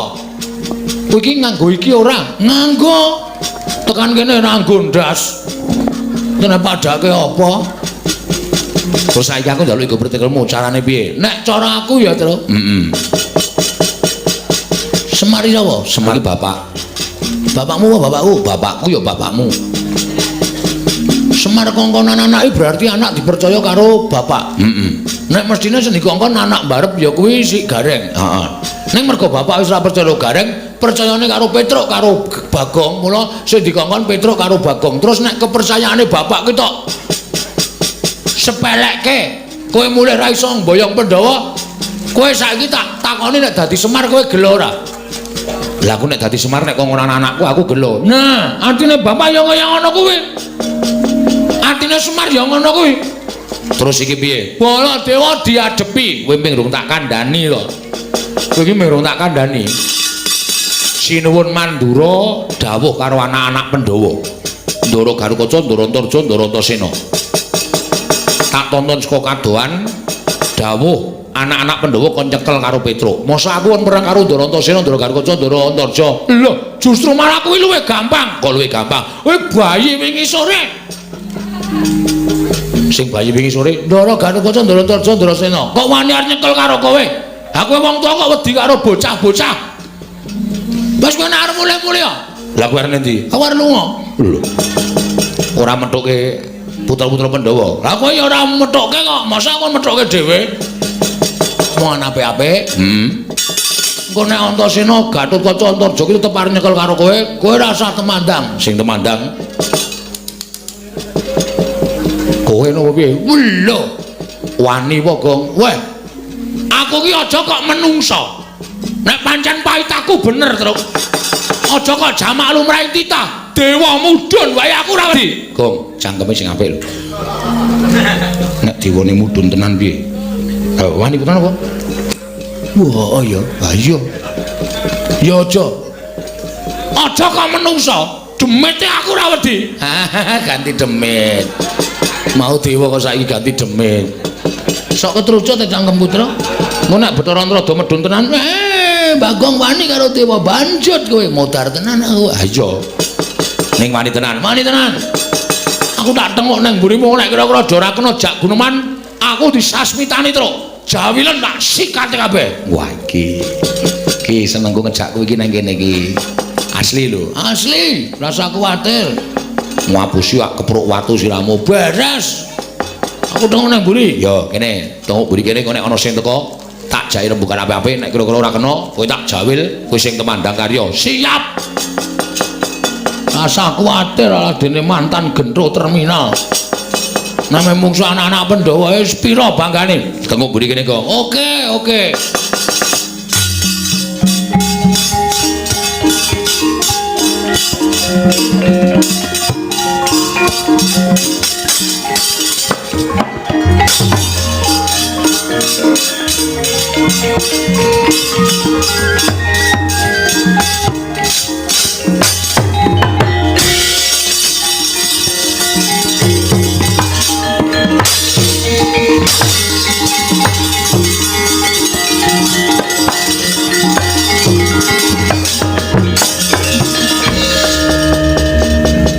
Kowe iki nganggo iki ora? Nganggo. Tekan kene nganggo ndas. Kene padake apa? Terus saiki aku njaluk iku pertikelmu carane piye? Nek cara aku ya, Tru. Heeh. Semar sapa? Semar bapak. Bapakmu apa bapakku? Bapakku ya bapakmu. Semar kongkonan anake berarti anak dipercaya karo bapak. Heeh. Nek mestine sing dikongkon anak barep ya kuwi si Gareng. Heeh. Ning mergo bapak wis ora percaya Gareng, percayane karo Petruk karo Bagong, mula sing dikongkon Petruk karo Bagong. Terus nek kepercayaane bapak ki tok sepelekke, kowe mulih ra iso mboyong Pandhawa, kowe saiki tak takoni nek dadi Semar kowe gelo ora? Lah aku nek dadi Semar nek kongkonan anakku aku gelo. Nah, atine bapak ya kaya ngono kuwi. Atine Semar ya ngono kuwi. Terus iki piye? Baladewa diadepi, kowe ming rung tak kandhani to. Kowe iki ming rung tak kandhani. Sinuwun Mandura dawuh karo anak-anak Pandhawa. Ndara Garukaca, Ndara Antarja, Ndara Antasena. Tak tonton saka kadohan dawuh anak-anak Pandhawa kon nyekel karo Petruk. Masa aku kon perang karo Ndara Antasena, Ndara Garukaca, Ndara Antarja? Lho, justru malah kuwi luwih gampang. Kok luwih gampang? Kowe bayi wingi sore. Sing bayi wingi sore Ndara Garukaca, Ndara Antarja, Ndara Sena. Kok wani arep nyekel karo kowe? Ha kowe wong tuwa kok wedi karo bocah-bocah. Wis kowe nek arep mulih-mulih ya. Lah kowe arep endi? Aku arep lunga. Lho. Ora methuke putra-putra Pandhawa. Lah kowe ya ora methuke kok. Masa aku methuke dhewe? Mongan apik-apik. Engko nek Antasena, Gatotkaca, Antarja ki tetep arep nyekel karo kowe, kowe ora usah temandang. Sing temandang kowe napa piye? Lho, wani apa, Gong? Weh. Aku ki aja kok menungso. Nek pancen paitaku bener, Truk. Aja kok jamak lumrahe titah. Dewa mudhun wae aku ora wedi. Gong, cangkeme sing apik lho. Nek dewane mudhun tenan piye? Ha wani tenan apa? Wah, iya. Ha iya. Ya aja. Aja kok menungso. Demite aku ora wedi. Ganti demit. Mau dewa kok saiki ganti demit. Sok ketrucut cangkem putra. Engko nek Bathara Antrada medhun tenan, Bagong wani karo dewa banjut kowe modar tenan aku. Ha iya. Ning wani tenan, wani tenan. Aku tak tengok nang mburimu nek kira-kira ora kena jak guneman, aku disasmitani, Truk. Jawilen tak sikate kabeh. Wah iki. Iki senengku ngejak kowe iki nang kene iki. Asli lho. Asli, rasa kuwatir. Ngapusi ak kepruk watu siramu beres. Aku tengok nang mburi. Ya, kene, tengok mburi kene kok nek ana sing teko tak jai rembugan apik-apik, nek kira-kira ora kena kowe tak jawil, kowe sing temandang karya. Siap. Rasa kuwatir aladene mantan gentro terminal. Name mungsu anak-anak Pandhawa wis pira banggane? Tengok mburi kene kok. Oke, oke.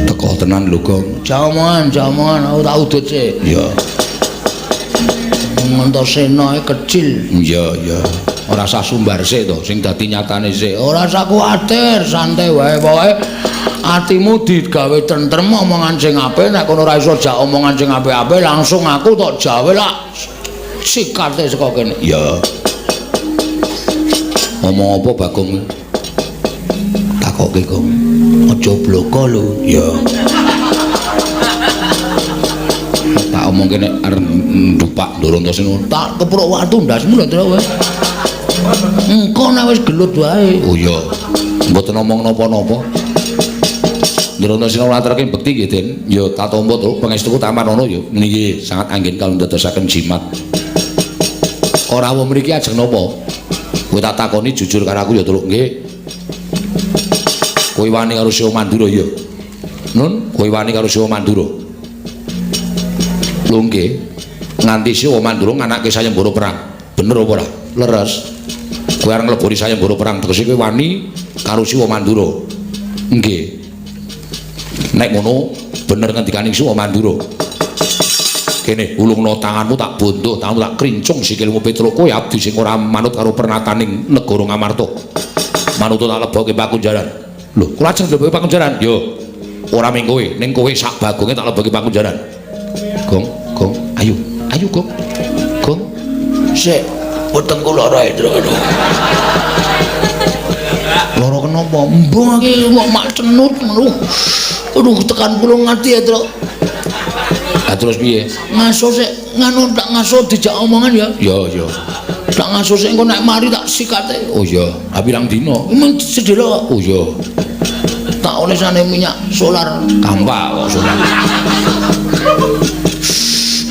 Teko tenan lho, Gong. Jaman, jaman, aku tak udut sik. Iya. Antasena kecil. Iya, iya. Ora usah sumbar sik to, sing dadi nyatane sik. Ora usah kuwatir, santai wae pokoke atimu digawe tentrem, omongan sing apik, nek kono ora iso jak omongan sing apik-apik langsung aku tok jawe lak sikate saka kene. Iya. Omong apa Bagong? Takoke, Gong. Aja bloko lho. Iya. Tak omongke nek arep ndupak Ndoro Antasena tak kepruk watu ndasmu lho, Tru. Engko nek wis gelut wae. Oh iya. Mboten omong napa-napa. Ndoro Antasena ngaturaken bekti nggih, Den. Ya tak tampa, Truk, pangestuku tampan ana ya. Niki sangat anggen kalem dadosaken jimat. Ora wong mriki ajeng napa? Kowe tak takoni jujur karo aku ya, Truk, nggih. Kowe wani karo Siwa Mandura ya? Nun, kowe wani karo Siwa Mandura? Lho nggih. Nganti Siwa Mandura nganake sayembara perang. Bener apa ora? Leres. Kowe arep ngleboni sayembara perang tegese kowe wani karo Siwa Mandura. Nggih. Nek ngono bener ngendikane Siwa Mandura. Kene ulungno tanganmu tak bondoh, tanganmu tak krincung sikilmu Petruk, kowe abdi sing ora manut karo pernataning negara Ngamarta. Manut tak lebokke pakunjaran. Lho, kula ajeng lebokke pakunjaran? Yo. Ora ming kowe, ning kowe sak bagonge tak lebokke pakunjaran. Gong, gong, ayo, ayo gong. Gong. Sik, wetengku lara, Truk. Lara kenapa? Mbung iki kok mak cenut ngono. Aduh, tekan pulung ati ya, Truk. Lah terus piye? Ngaso sik, nganu tak ngaso dijak omongan ya. Ya, ya. Tak ngaso sik engko nek mari tak sikate. Oh iya, ha pirang dina? Mung sedhela kok. Oh iya. Tak olesane minyak solar. Kampak kok solar.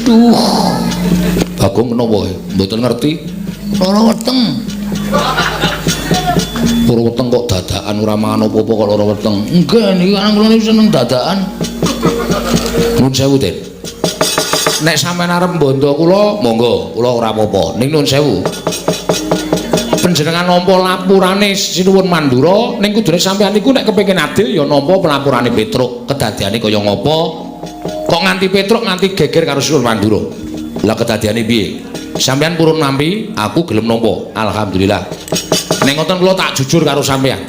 Duh. Bagong menapa kowe? Mboten ngerti. Lara weteng. Lara weteng kok dadakan ora mangan apa-apa kok lara weteng. Nggih, niki kan kula niku seneng dadakan. Nuwun sewu, Den. Nek sampeyan arep mbondo kula, monggo, kula ora apa-apa. Ning nuwun sewu. Panjenengan nampa lapurane Sinuwun Mandura, ning kudune sampeyan niku nek kepengin adil ya nampa pelapurane Petruk. Kedadiane kaya ngapa? Kok nganti Petruk nganti geger karo Sinuwun Mandura? Lah kedadiane piye? Sampeyan purun nampi, aku gelem nampa. Alhamdulillah. Nek ngoten kula tak jujur karo sampeyan.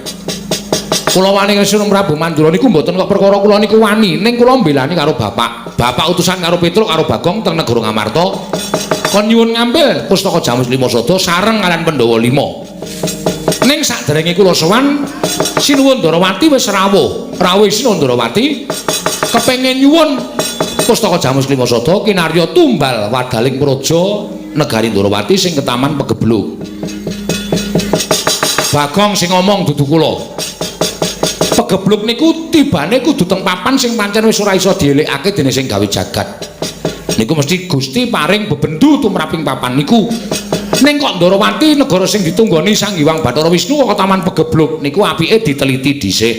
Kula wani karo Sinuwun Prabu Mandura niku mboten kok perkara kula niku wani, ning kula mbelani karo bapak. Bapak utusan karo Petruk karo Bagong teng negara Ngamarta. Kon nyuwun ngambil pustaka Jamus Lima Sada sareng kalian Pandhawa 5. Ning saderenge kula sowan Sinuwun Ndarawati wis rawuh. Rawuh Sinuwun Ndarawati kepengin nyuwun pustaka Jamus Lima Sada kinarya tumbal wadaling praja negari Ndarawati sing ketaman pegebluk. Bagong sing ngomong dudu kula. Pegebluk niku tibane kudu teng papan sing pancen wis ora iso dielikake dening sing gawe jagat. Niku mesti Gusti paring bebendu tumraping papan niku. Ning kok Ndorowati negara sing ditunggoni Sang Hyang Bathara Wisnu kok Taman Pegebluk niku apike diteliti dhisik.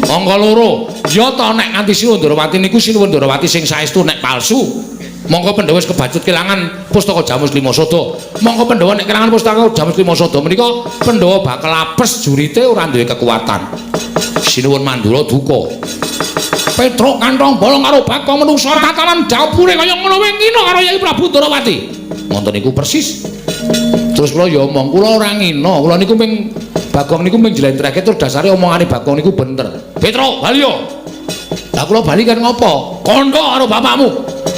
Angka loro, ya ta nek nganti Sinuwun Ndorowati niku Sinuwun Ndorowati sing saestu nek palsu. Mongko Pandhawa wis kebacut kelangan pustaka Jamus Lima Sada. Mongko Pandhawa nek kelangan pustaka Jamus Lima Sada menika Pandhawa bakal apes jurite ora duwe kekuatan. Sinuwun Mandura duka. Petruk kantong bolong karo Bagong menungsa tatanan dapure kaya ngono wae ngina karo Yai Prabu Ndorowati. Ngoten niku persis. Terus kula ya omong, kula ora ngina, kula niku ming Bagong niku ming njlentrehke terus dasare omongane Bagong niku bener. Petruk, bali yo. Lah kula bali kan ngopo? Kandha karo bapakmu.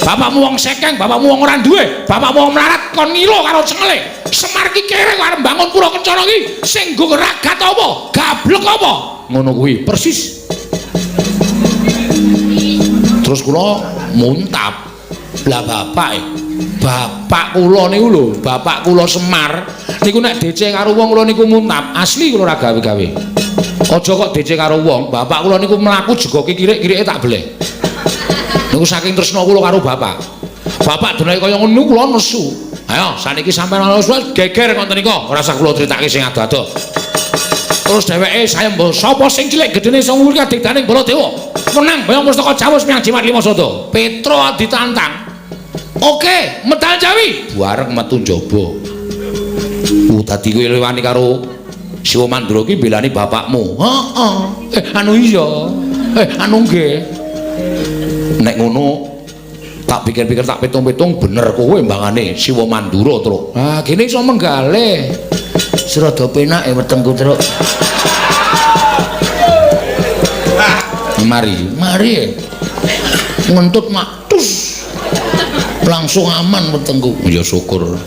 Bapakmu wong sekeng, bapakmu wong ora duwe, bapakmu wong melarat kon ngilo karo cengele. Semar ki kere kok arep mbangun pura kencana ki sing nggo ragat apa? Gablek apa? Ngono kuwi persis. Terus kula muntap. Lah bapak bapak kula niku lho, bapak kula Semar niku nek DC karo wong kula niku muntap, asli kula ora gawe-gawe. Aja kok DC karo wong, bapak kula niku mlaku jegoke kirik-kirike tak beleh. Niku saking tresna kula karo bapak. Bapak denake kaya ngono niku kula nesu. Ayo saniki sampeyan ana wis geger ngoten nika, ora usah kula critake sing ado-ado. Terus dheweke sayemba sapa sing cilik gedene iso nguri kadigdaning Baladewa. Menang boyong pustaka Jamus menyang Jimat Lima Sada. Petro ditantang. Oke, medal Jawi. Bareng metu njaba. Dadi kowe wani karo Siwa Mandura ki mbelani bapakmu. Heeh. Anu iya. Anu nggih. Nek ngono tak pikir-pikir tak pitung-pitung bener kowe mbangane Siwa Mandura, Truk. Ah, kene iso menggale. Serada penak wetengku, Truk. Mari, mari. Ngentut mak tus. Langsung aman wetengku. Ya syukur.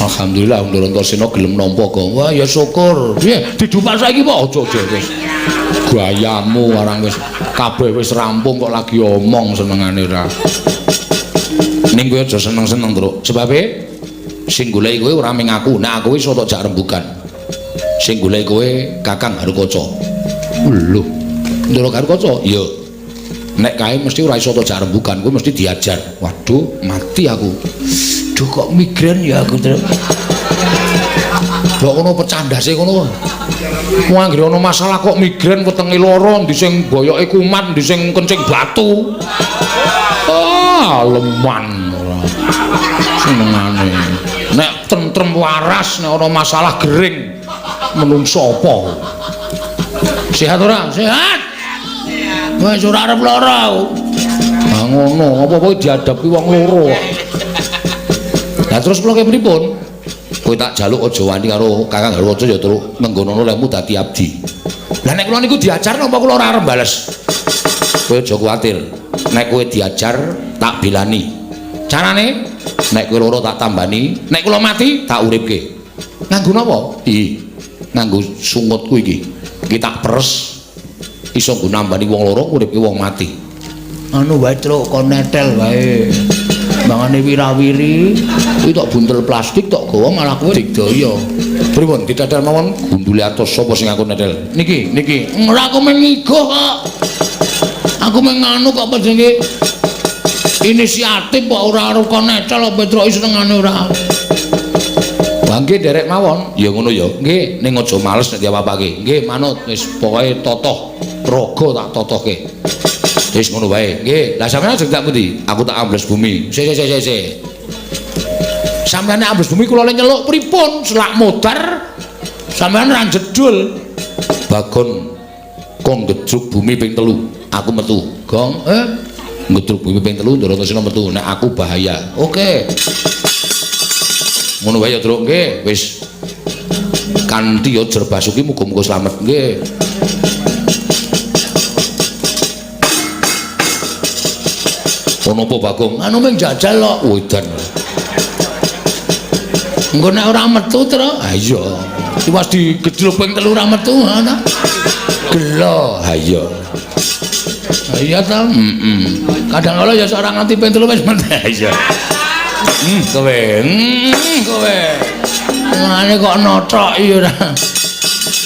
Alhamdulillah Ndorantosena gelem nampa kok. Wah ya syukur. Piye didupak saiki apa aja aja wis. Gayamu arang wis kabeh wis rampung kok lagi omong senengane ora. Ning kowe aja seneng-seneng, Truk. Sebabe sing goleki kowe ora ming aku, nek aku iso tok jak rembugan. Sing goleki kowe Kakang Harukaca. Lho, Ndoro Harukaca? Iya. Nek kae mesti ora iso tok jak rembugan, kowe mesti diajar. Waduh, mati aku. Duh kok migrain ya aku, Truk. Lho ngono pecah ndase ngono. Wong anggere ana masalah kok migrain wetenge lara, ndi sing boyoke kumat, ndi sing kencing batu. Ah, leman ora. Senengane. Nek tentrem waras, nek ana masalah gering menungso apa? Sehat ora? Sehat. Wis ora arep lara aku. Ah ngono, apa-apa dihadapi wong loro. Lah terus kula kepripun? Kowe tak jaluk aja wani karo Kakang Harukaca ya terus ngenggonono lehmu dadi abdi. Lah nek kula niku diajar napa kula ora arep bales? Kowe aja kuwatir. Nek kowe diajar tak bilani. Carane nek kowe loro tak tambani, nek kula mati tak uripke. Nganggo napa? Ih, nganggo sungutku iki. Iki tak peres iso nggo nambani wong loro uripke wong mati. Anu wae, Truk, kon netel wae. Mangane wirawiri, kuwi tok buntel plastik tok gawa malah kowe digdaya. Pripun ditetel mawon gundule atos sapa sing aku netel? Niki, niki. Ora aku mung ngigoh kok. Aku mung nganu kok apa jenenge? Inisiatif kok ora arep kon netel apa Petruk senengane ora. Wah nggih nderek mawon. Ya ngono ya. Nggih, ning aja males nek diapa-apake. Nggih, manut wis pokoke totoh raga tak totohke. Wis ngono wae. Nggih, lah sampeyan ajeng tak pundi? Aku tak ambles bumi. Sik sik sik sik. Sampeyan nek ambles bumi kula le nyeluk pripun? Selak modar sampeyan ra jedul. Bagon kong ngedruk bumi ping 3. Aku metu. Gong, ngedruk bumi ping 3 Ndorantosena metu. Nek aku bahaya. Oke. Ngono wae ya, Truk. Nggih, wis. Kanthi ya Jerbasuki muga-muga slamet. Nggih. Ono apa Bagong? Anu mung jajal kok. Wedan. Engko nek ora metu, Truk. Ha iya. Tiwas digedhluk ping 3 ora metu, ha ta? Gelo. Ha iya. Ha iya ta? Heeh. Kadang kala ya ora nganti ping 3 wis metu. Ha iya. Kowe. Kowe. Ngene kok nothok iya ora.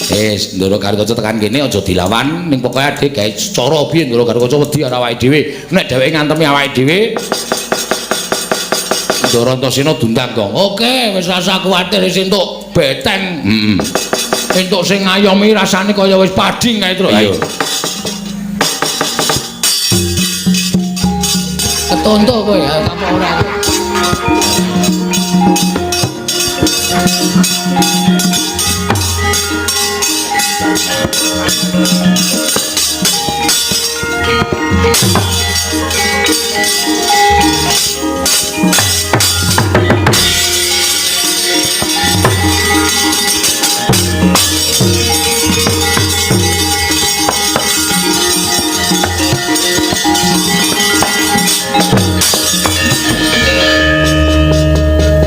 Wis, Ndoro Garukaca tekan kene aja dilawan, ning pokoke adhe gawe cara piye Ndoro Garukaca wedi karo awake dhewe. Nek dheweke ngantemi awake dhewe, Ndara Antasena diundang, Gong. Oke, wis rasa kuwatir wis entuk beteng. Heeh. Entuk sing ngayomi rasane kaya wis padhing kae, Truk. Ayo. Ketonto kowe ya, apa ora?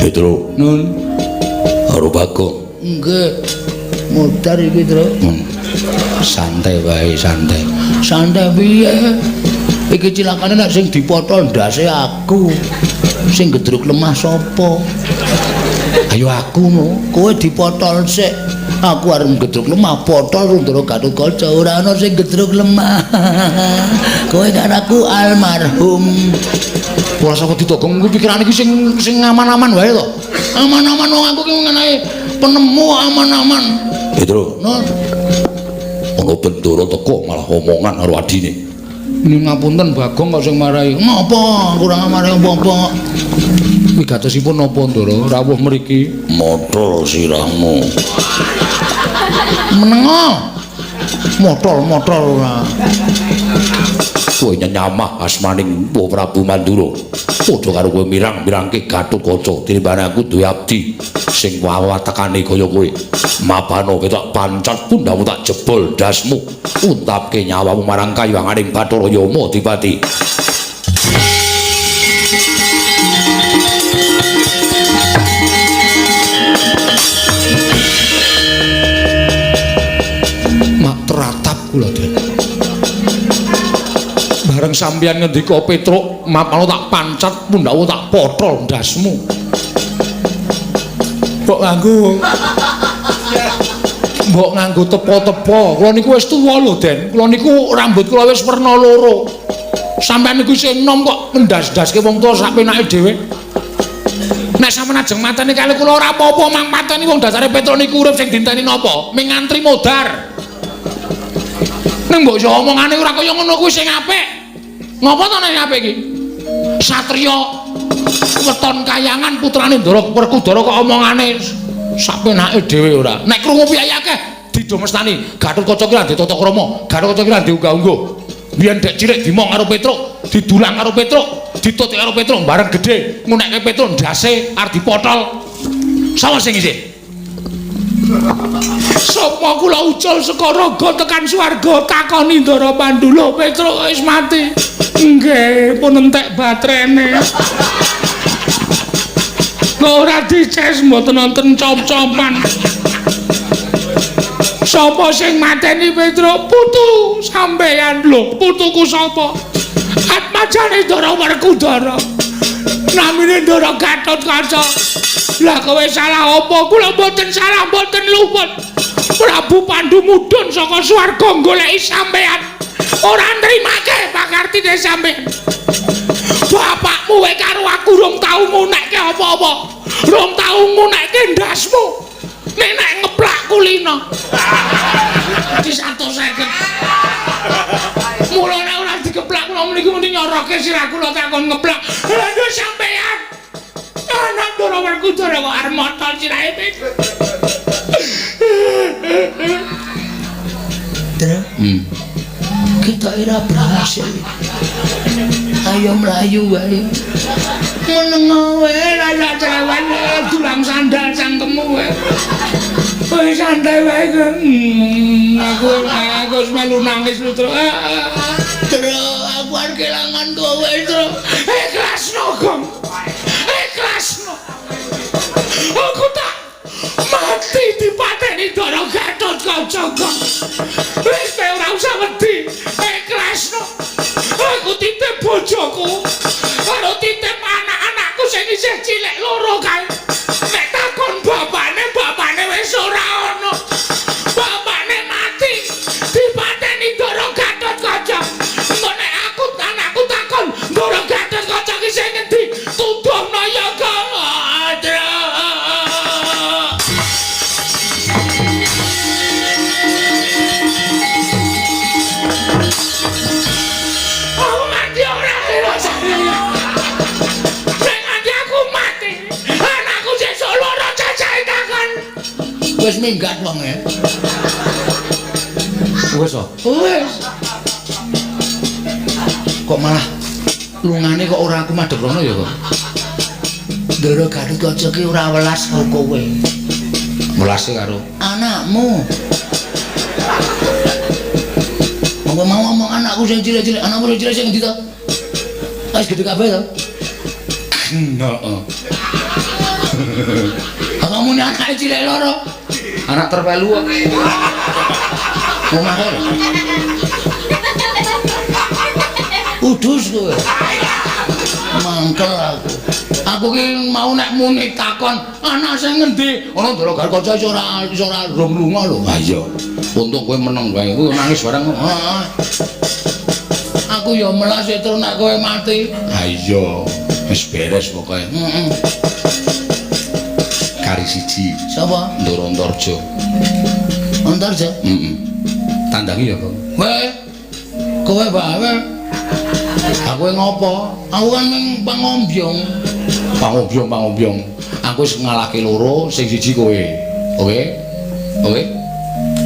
Petro, Nun. Karo Bagong. Nggih. Modar iki, Tru. Santai wae, santai. Santai piye? Iki cilakane nek sing dipotol ndase aku. Sing gedruk lemah sapa? Ayo aku no. Kowe dipotol sik. Aku arep gedruk lemah, potol Ndara Gatotkaca ora ana sing gedruk lemah. Kowe kan aku almarhum. Ora sapa ditogong kuwi pikirane iki sing sing aman-aman wae to. Aman-aman wong aku ki mengenai penemu aman-aman. Petro, Nun. Ana bendara teko malah omongan karo adine. Ini ngapunten Bagong kok sing marai. Napa? Kurang marai apa-apa. Wigatosipun napa Ndara rawuh mriki? Motol sirahmu. Menengo. Motol-motol ora. Kowe nyamah asmaning Prabu Mandura. Padha karo kowe mirang-mirangke Gatotkaca tinimbang aku duwe abdi sing wawatekane kaya kowe. Mapano ketok pancat pundhamu tak jebol ndasmu. Untapke nyawamu marang kayuwanganing Bathara Yama Dipati. Mak teratap kula, Den. Bareng sampeyan ngendika Petruk, mapano tak pancat pundhamu tak potol ndasmu. Mbok nganggo mbok nganggo tepo-tepo. Kula niku wis tuwa lho, Den. Kula niku rambut kula wis werna loro. Sampeyan niku isih enom kok ngendas-ndaske wong tuwa sak penake dhewe. Nek sampeyan ajeng mateni kali kula ora apa-apa, mang mateni wong dasare Petruk niku urip sing dinteni napa? Ming ngantri modar. Ning mbok yo omongane ora kaya ngono kuwi sing apik. Ngopo to nek apik iki? Satriya weton kayangan putrane Ndara Werkudara kok omongane sak penake dhewe ora. Nek krungu piye akeh didomestani. Gatotkaca ki ra ndek tata krama, Gatotkaca ki ra ndek unggah-ungguh. Biyen dek cilik dimong karo Petruk, didulang karo Petruk, ditutik karo Petruk bareng gedhe ngunekke Petruk ndase arep dipotol. Sapa sing isih? Sapa kula ucul saka raga tekan swarga takoni Ndara Pandu lho Petruk wis mati. Nggih, pun entek baterene. Kok ora dices mboten wonten cop-copan. Sapa sing mateni Petruk? Putu sampeyan lho, putuku sapa? Atmajane Ndara Werkudara. Namine Ndara Gatotkaca. Lah kowe salah apa? Kula mboten salah, mboten luput. Prabu Pandu mudhun saka swarga goleki sampeyan. Ora nrimake pakartine sampeyan. Bapakmu wae karo aku rong tau ngunekke apa-apa. Rong tau ngunekke ndasmu. Nek nek ngeplak kulino. Di 150. Mula nek ora dikeplak kula mriki muni nyoroke sirah kula takon ngeplak. Lha nduk sampeyan. Anak Ndara Werkudara kok arep motol sirahe Petruk. Dra. Kita ora berhasil. Ayo mlayu wae. Menengo wae ra celewan dulang sandal cangkemmu wae. Wis santai wae. Aku wis melu nangis lho, Tru. Tru, aku arep kelangan kowe, Tru. Ikhlasno, Gong. Ikhlasno. Aku tak mati dipateni Ndara Gatotkaca, Gong. Wis kowe ora usah wedi. Ikhlasno. Aku titip bojoku karo titip anak-anakku sing isih cilik loro kae. Nek takon bapane, bapane wis ora ana. Bapane mati dipateni Ndara Gatotkaca. Engko nek aku anakku takon Ndara Gatotkaca ki sing ngendi? Tuduhno ya, Gong. Wis minggat wonge. Wis to. Wis. Kok malah lungane kok ora aku madhep rono ya kok. Ndara Gatotkaca ki ora welas karo kowe. Welase karo anakmu. Apa mau ngomong anakku sing cilik-cilik, anakmu sing cilik sing endi to? Wis gedhe kabeh to? Heeh. Aku muni anake cilik loro. Anak terpelu kok. Omahe. Udus kowe. Mangkel aku. Aku ki mau nek muni takon anak sing ngendi? Ana Ndara Gatotkaca iso ora iso ora rong lunga lho. Ha iya. Untung kowe meneng wae. Kowe nangis bareng. Heeh. Aku ya melas terus nek kowe mati. Ha iya. Wis beres pokoke. Heeh. Kari siji. Sapa? Ndara Antarja. Antarja? Heeh. Tandangi ya, Kang. Weh. Kowe bae. Aku ngopo? Aku kan mung pangombyong. Pangombyong, pangombyong. Aku wis ngalahke loro, sing siji kowe. Oke? Oke?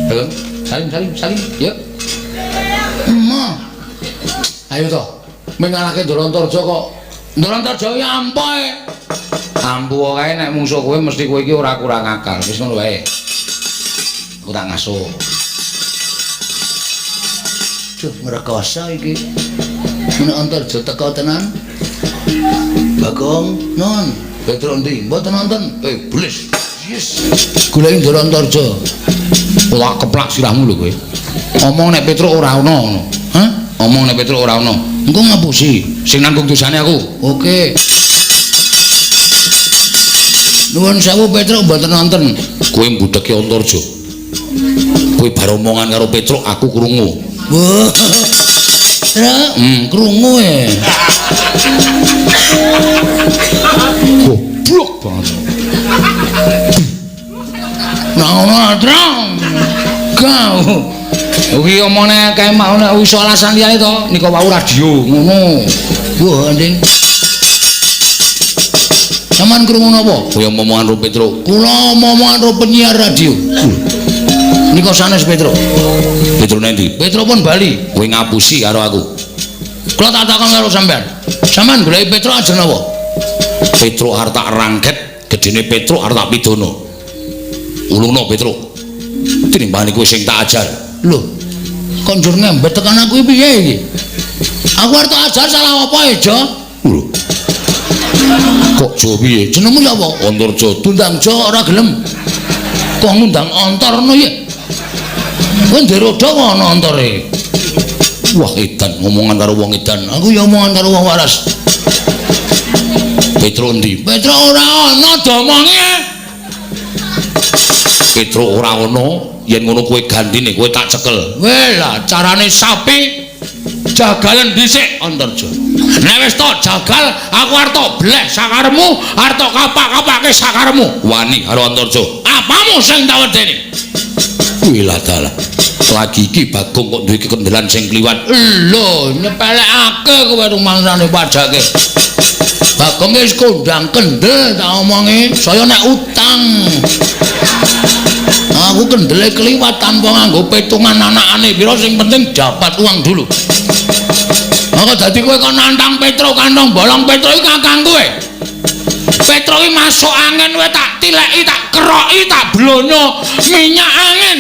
Ayo, salim, salim, salim. Yuk. Emah. Ayo toh. Mung ngalahke Ndara Antarja kok. Ndara Antarja ya ampuh. Ampuh kae nek mungsuh kowe mesti kowe iki ora kurang akal. Wis ngono wae. Aku tak ngasuh. Duh, ngrekoso iki. Nek Antarja teko tenan. Bagong, nun, Petro endi? Mboten nonton. Blis. Yes. Goleki Ndara Antarja. Ora keplak sirahmu lho kowe. Omong nek Petro ora ana ngono. Hah? Omong nek Petro ora ana. Engko ngapusi. Sing nanggung dosane aku. Oke. Nuwun sewu Petro mboten nonton. Kowe mbudheki Antarja. Kowe bar omongan karo Petro aku krungu. Wah. Truk, krungu e. Goblok banget. Nah ngono truk. Gau. Kuwi omongane kae mau nek iso alasan liyane to, nika wau radio ngono. Wah, Nding. Sampeyan krungu napa? Kowe omongan karo Petro. Kula omongan karo penyiar radio. Nika sanes Petro. Petro nendi? Petro pun bali. Kowe ngapusi karo aku. Kula tak takon karo sampean. Sampean goleki Petro ajeng napa? Petro arep tak rangket, gedene Petro arep tak pidana. Ulungno Petro. Tinimbangane kowe sing tak ajar. Lho, kok njur ngembet tekan aku piye iki? Aku arep tak ajar salah apa e, Jo? Lho. Kok Jo piye? Jenengmu sapa? Antarja. Dundang Jo ora gelem. Kok ngundang Antar ngono ya? Kowe ndek roda kok ana antare. Wah, edan ngomongan karo wong edan. Aku ya omongan karo wong waras. Petro endi? Petro ora ana domonge. Petro ora ana, yen ngono kowe gantine, kowe tak cekel. Weh lah, carane sapi jagalen dhisik Antarja. Nek wis tok jagal, aku arep tok bleh sakaremu, arep tok kapak-kapake sakaremu. Wani karo Antarja. Apamu sing tak wedeni? Wih dalah. Lagi iki Bagong kok duwe kekendelan sing kliwat. Lho, nyepelekake kowe rumangsane pajake. Bagong wis kondang kendel tak omongi, saya nek utang. Aku kendele kliwat tanpa nganggo petungan anakane pira, sing penting dapat uang dulu. Maka dadi kowe kok nantang Petro kantong bolong, Petro iki kakang kowe. Petro iki masuk angin kowe tak tileki, tak keroki, tak blonyo minyak angin.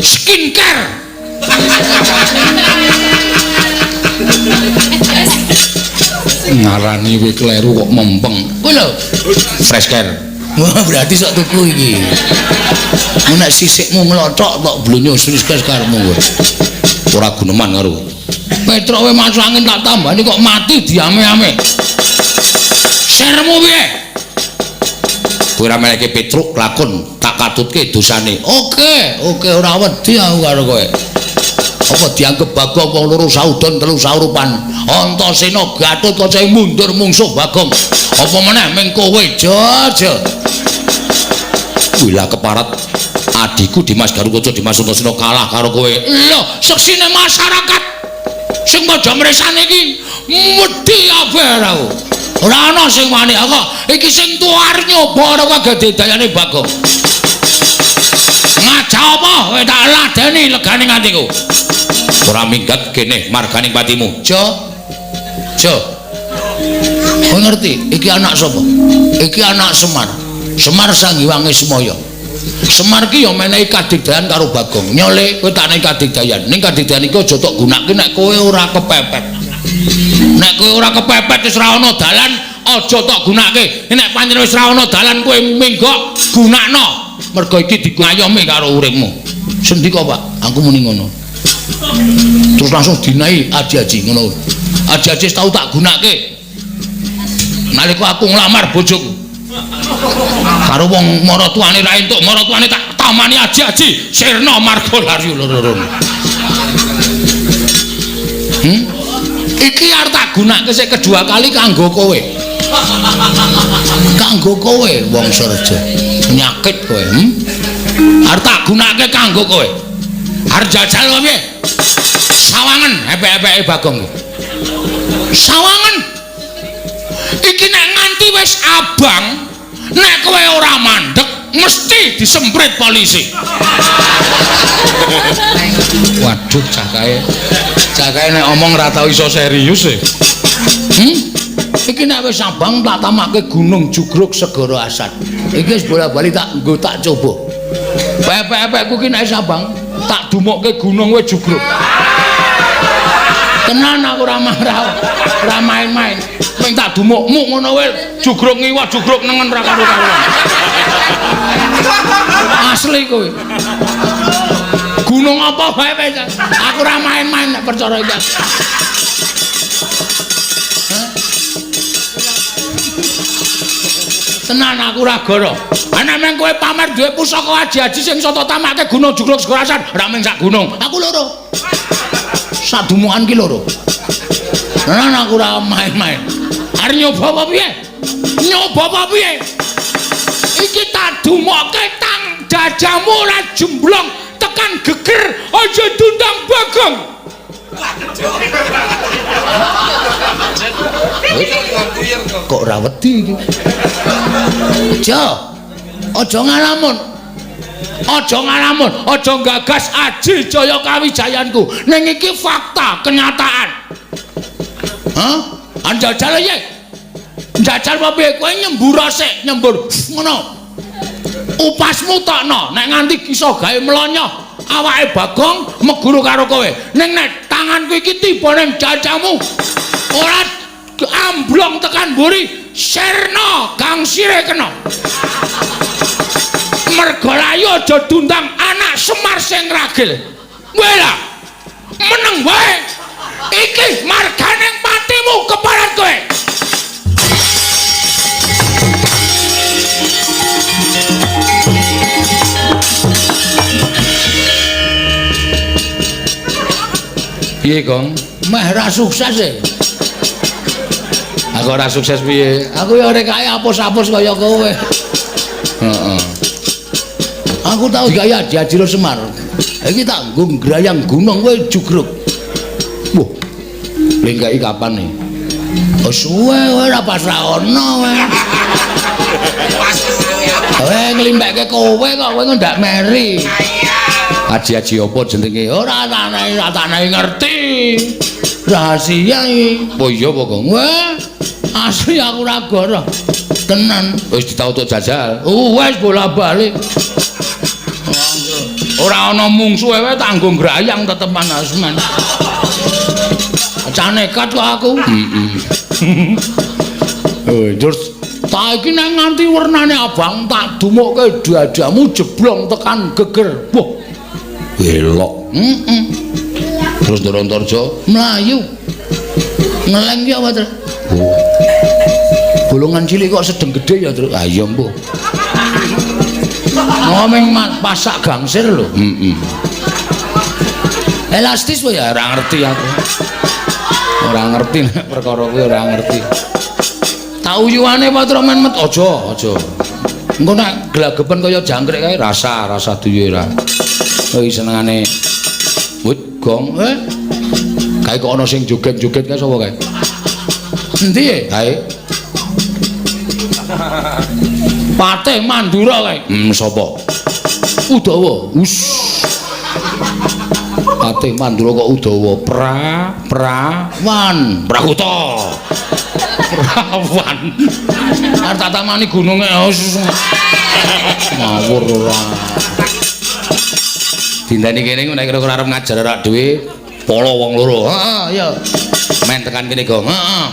Skincare. Ngarani kowe kleru kok mempeng. Kuwi lho, fresh care. Wah, berarti sok tuku iki. Nek sisikmu nglothok tok blonyo skincare karepmu kowe. Ora guneman karo kowe. Petro kowe masuk angin tak tambani kok mati diame-ame. Sermu piye? Kowe ora meleke Petruk lakon tak katutke dosane. Oke, oke ora wedi aku karo kowe. Apa dianggep Bagong wong loro saudon telu saurupan. Antasena Gatotkaca mundur mungsuh Bagong. Apa meneh ming kowe jaja. Kuwi lah keparat adikku Dimas Garukaca Dimas Antasena kalah karo kowe. Lho, seksine masyarakat sing padha mresane iki wedi kabeh aku. Ora ana sing wani aku. Iki sing tuwa arep nyoba ora kok gedhe dayane Bagong. Sapa kowe tak ladeni legane atiku. Ora minggat kene marganing patimu. Jo. Jo. Kowe ngerti iki anak sapa? Iki anak Semar. Semar Sang Hyang Ismaya. Semar ki ya menehi kadigdayan karo Bagong. Nyole kowe tak nehi kadigdayan. Ning kadigdayan iki aja tok gunake nek kowe ora kepepet. Nek kowe ora kepepet wis ora ana dalan, aja tok gunake. Nek pancen wis ora ana dalan kowe minggok gunakno. Mergo iki digayomi karo uripmu. Sendika, Pak, aku muni ngono. Terus langsung dinai aji-aji ngono. Aji-aji tau tak gunake. Nalika aku nglamar bojoku. Karo wong maratuane ra entuk, maratuane tak tamani aji-aji sirna marga lari loro-loro. Iki arep tak gunake sik kedua kali kanggo kowe. Kanggo kowe wong Surja. Penyakit kowe, Arep tak gunake kanggo kowe. Arep jajal piye? Sawangen epek-epeke Bagong. Sawangen. Iki nek nganti wis abang, nek kowe ora mandek mesti disemprit polisi. Waduh, cah kae. Cah kae nek omong ora tau iso serius e. Iki nek wis abang tak tamake Gunung Jugruk Segara Asat. Iki wis bola-bali tak nggo tak coba. Pepek-pepekku ki nek wis abang tak dumukke gunung wis jugruk. Tenan aku ora marah, ora main-main. Ming tak dumukmu ngono wae jugruk ngiwa jugruk nengen ra karo-karuan. Asli kowe. Gunung apa wae wis. Aku ora main-main nek perkara iki. Tenan aku ora goro. Ana meng kowe pamer duwe pusaka aji-aji sing iso tok tamake Gunung Jugruk Segara Asat, ora mung sak gunung. Aku loro. Sak dumukan ki loro. Tenan aku ora main-main. Arep nyoba apa piye? Nyoba apa piye? Iki tak dumokke tang dadamu ora jemblong tekan geger aja diundang Bagong. Kok ora wedi iki? Aja. Aja ngalamun. Aja ngalamun, aja gagas aji jaya kawijayanku. Ning iki fakta, kenyataan. Hah? Anjajal piye? Njajal apa piye? Kowe nyembur sik, nyembur ngono. Upasmu tokno, nek nganti iso gawe mlonyoh awake Bagong meguru karo kowe. Ning nek tanganku iki tiba ning jajamu ora amblong tekan mburi, sirna gangsire kena. Mergo layu aja diundang anak Semar sing ragil. Kowe lah meneng wae. Iki marganing patimu keparat kowe. Piye, Gong? Meh ra sukses e. Aku ora sukses piye? Aku ya ora kaya apus-apus kaya kowe. Heeh. Aku tau digawe Aji-aji Semar. Iki tak nggo ngrayang gunung kowe jugruk. Wah. Lengkai kapan nih? Oh suwe kowe ora pas ra ono kowe. Kowe nglimpekke kowe kok kowe ndak meri. Aji-aji apa jenenge? Ora tak ngerti. Rahasia iki. Oh iya apa, Gong? Wah, asli aku ora goroh. Tenan. Wis ditau tok jajal. Oh, wis bola-bali. Ora ana mungsuhe wae tanggung grayang tetepan asman. Cah nekat kok aku. Heeh. Terus tak iki nek nganti wernane abang tak dumukke dadamu jeblong tekan geger. Wah. Elok. Heeh. Terus Ndoro Antarja mlayu. Ngeleng ki apa, Tru? Oh. Bolongan cilik kok sedeng gedhe ya, Tru? Ah iya, mbuh. Ngomong pasak gangsir lho. Heeh. Elastis wae ya ora ngerti aku. Ora ngerti nek perkara kuwi ora ngerti. Tak uyuane apa Tru men met aja, aja. Engko nek glagepen kaya jangkrik kae rasa duwe ora. Kuwi senengane wit gong. Kae kok ana sing joget-joget kae sapa kae? Endi e? Kae. Patih Mandura kae. Sapa? Udawa. Us. Patih Mandura kok Udawa. Pra Prawan. Prakuta. Prawan. Arep tak tamani gununge. Ngawur ora. Dinteni kene nek kira-kira arep ngajar arek dhewe polo wong loro. Heeh, iya. Men tekan kene, Gong. Heeh.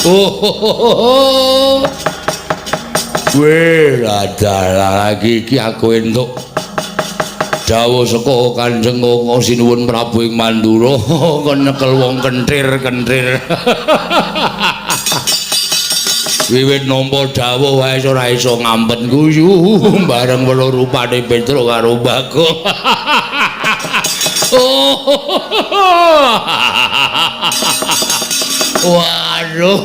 Oh, weh, adalah lagi iki aku entuk dawuh saka Kanjeng Koko Sinuwun Prabu ing Mandura kon nyekel wong kenthir-kenthir. Wiwit nampa dawuh wae ora iso ngampet guyu bareng weruh rupane Petruk karo Bagong. Oh. Waduh,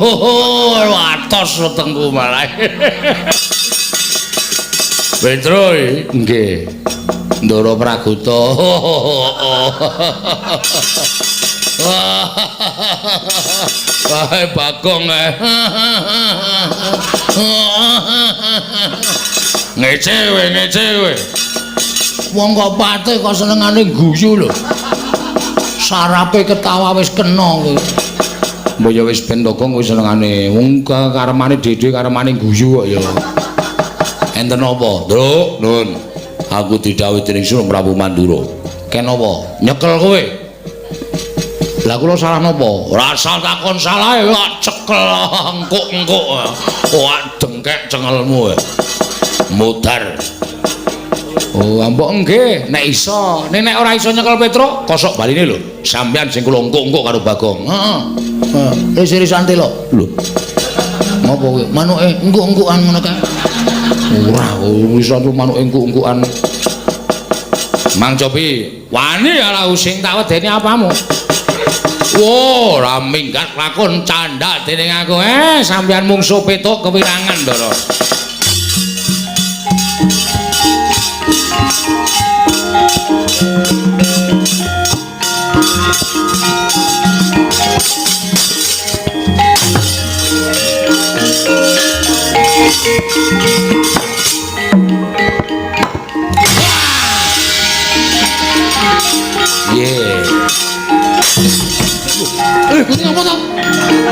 watos wetengku malah. Petruk, nggih. Ndara Praguta. Wah, Bagong. Ngece kowe, ngece kowe. Wong kok pate kok senengane guyu lho. Sarape ketawa wis kena kowe. Mbok ya wis ben to Gong kowe senengane wong karemane dhewe karemane guyu kok ya. Enten apa? Ndruk, nun. Aku didhawuhi dening Sunan Prabu Mandura. Ken apa? Nyekel kowe. Lah kula salah napa? Ora usah takon salahe kok cekel engkuk-engkuk. Wah, dengkek cengelmu. Mudar. Oh, ambok nggih, nek iso. Nek nek ora iso nyekel Petruk, kosok baline lho. Sampeyan sing kula engkuk-engkuk karo Bagong. Heeh. Ris-risan telo. Lho. Ngopo kowe? Manuke engkuk-engkukan ngono kae. Ora, iso manuke engkuk-engkukan. Mang Copi, wani ala sing tak wedeni apamu? Wo, ora minggat lakon candhak dening aku. Sampeyan mungsuh Petruk kewirangan, Ndara. Yeah. Kuwi ngapa to?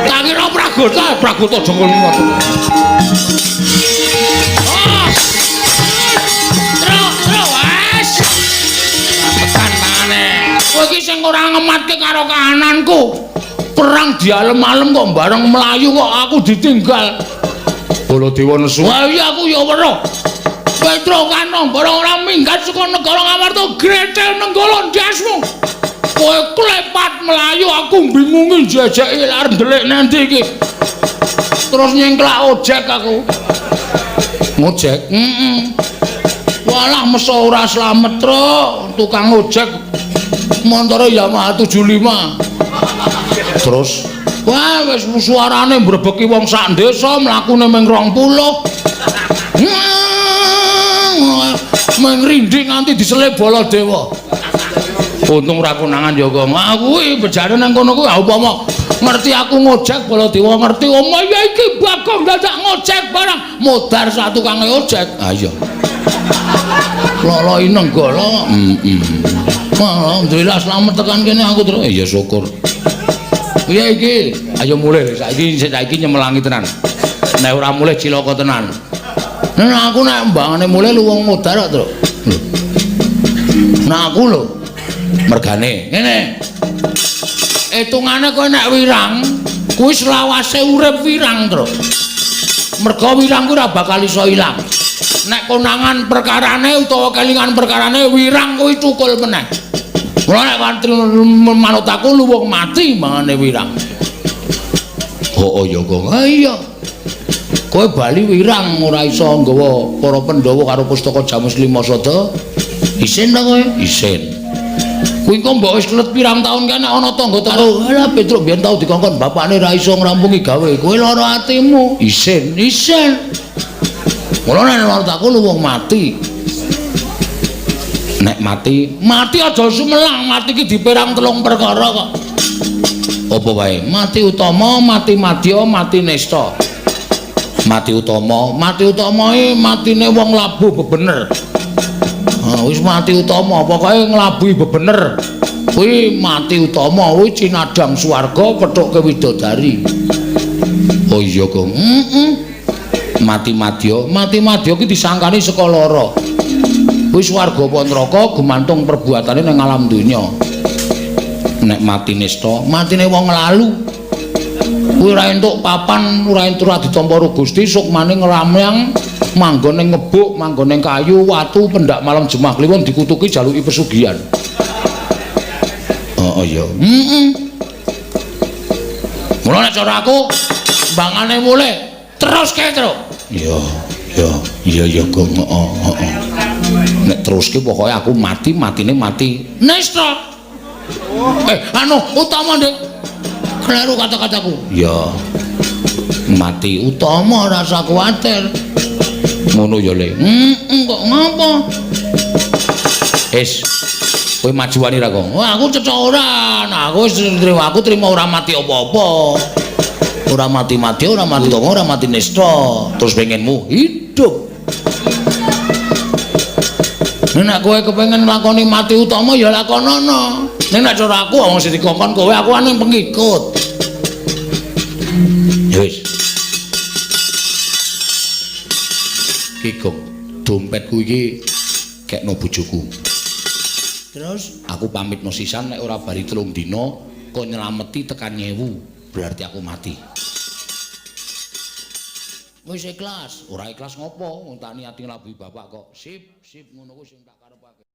Tak kira Pragota, Pragota jengkol ngono. Oh. Truk, truk, wes. Tekan tangane. Kowe iki sing ora ngematke karo kahananku. Perang dialem-alem kok bareng mlayu kok aku ditinggal. Baladewa nesu. Wah iya aku ya weruh. Petruk Kanong bareng ora minggat saka negara Ngamarta gretel nenggala ndasmu. Kowe klepat mlayu aku bingungi jejeki arep ndelik nanti iki. Terus nyengklak ojek aku. Ngojek? Heeh. Walah meso ora slamet, Truk. Tukang ojek montore Yamaha 75. Terus wah wis suarane mbrebeki wong sak desa mlakune ming 20. Ming rinding nganti diselip Baladewa. Untung ora konangan ya Gong. Aku kuwi bejane nang kono kuwi upama ngerti aku ngojek Baladewa ngerti omah ya iki Bagong dadak ngojek barang modar sak tukange ojek. Ha iya. Loloi nenggala. Heeh. Alhamdulillah slamet tekan kene aku terus. Ya syukur. Piye iki? Ayo mulih saiki saiki nyemelangi tenan. Nek ora mulih cilaka tenan. Nek aku nek mbangane mulih lu wong modar kok, Truk. Lho. Nek aku lho mergane ngene. Hitungane kowe nek wirang, kuwi selawase urip wirang, Truk. Merga wirang kuwi ora bakal iso ilang. Nek konangan perkarane utawa kelingan perkarane wirang kuwi cukul meneh. Mula nek wantri manut aku luwung mati mangane wirang. Oh iya Gong. Ha iya. Kowe bali wirang ora iso nggawa para Pandhawa karo pustaka Jamus Lima Sada. Isin ta kowe? Isin. Kuwi kok mbok wis kelet pirang taun kae nek ana tangga-tangga. Alah Petruk biyen tau dikongkon bapakne ra iso ngrampungi gawe. Kowe lara atimu. Isin, isin. Mula nek manut aku luwung mati. Nek mati, mati aja sumelang, mati iki diperang telung perkara kok. Apa wae? Mati utama, mati madya, mati nista. Mati utama, mati utama iki matine wong labuh bebener. Ah, wis mati utama, pokoke nglabuhi bebener. Kuwi mati utama, kuwi cinadhang swarga pethukke widodari. Oh iya, Gong. Heeh. Mati madya, mati madya ki disangkani saka lara. Kuwi swarga apa neraka gumantung perbuatane ning alam donya. Nek mati nista, matine wong lalu. Kuwi ora entuk papan, ora entuk ora ditampa karo Gusti, sukmane ngramyang manggon ning ngebuk, manggon ning kayu, watu, pendak malam Jemah Kliwon dikutuki jaluki pesugihan. Oh iya. Heeh. Mula nek cara aku mbangane mulih teruske, Truk. Iya, iya, iya iya Gong, heeh, heeh. Nek teruske pokoke aku mati, matine mati nista. Anu utama, Dik. Kleru kata-kataku. Ya. Mati utama rasa kuwatir. Ngono ya, Le. Heeh, kok ngapa? Wis. Kowe majuani ra, Gong? Wah, aku cecok ora. Nah, aku wis trimo, aku trimo ora mati apa-apa. Ora mati-mati, ora mati utama, ora mati nista. Terus pengenmu hidup. Nek kowe kepengin nglakoni mati utama ya lakonono. Ning nek cara aku wong sing dikongkon kowe, aku ane pengikut. Ya wis. Ki Gong, dompetku iki kekno bojoku. Terus aku pamitno sisan nek ora bari 3 dina kok nyelameti tekan 1000, berarti aku mati. Wis ikhlas, ora ikhlas ngopo? Wong tak niati nglabuhi bapak kok. Sip, sip ngono kuwi sing tak karepake.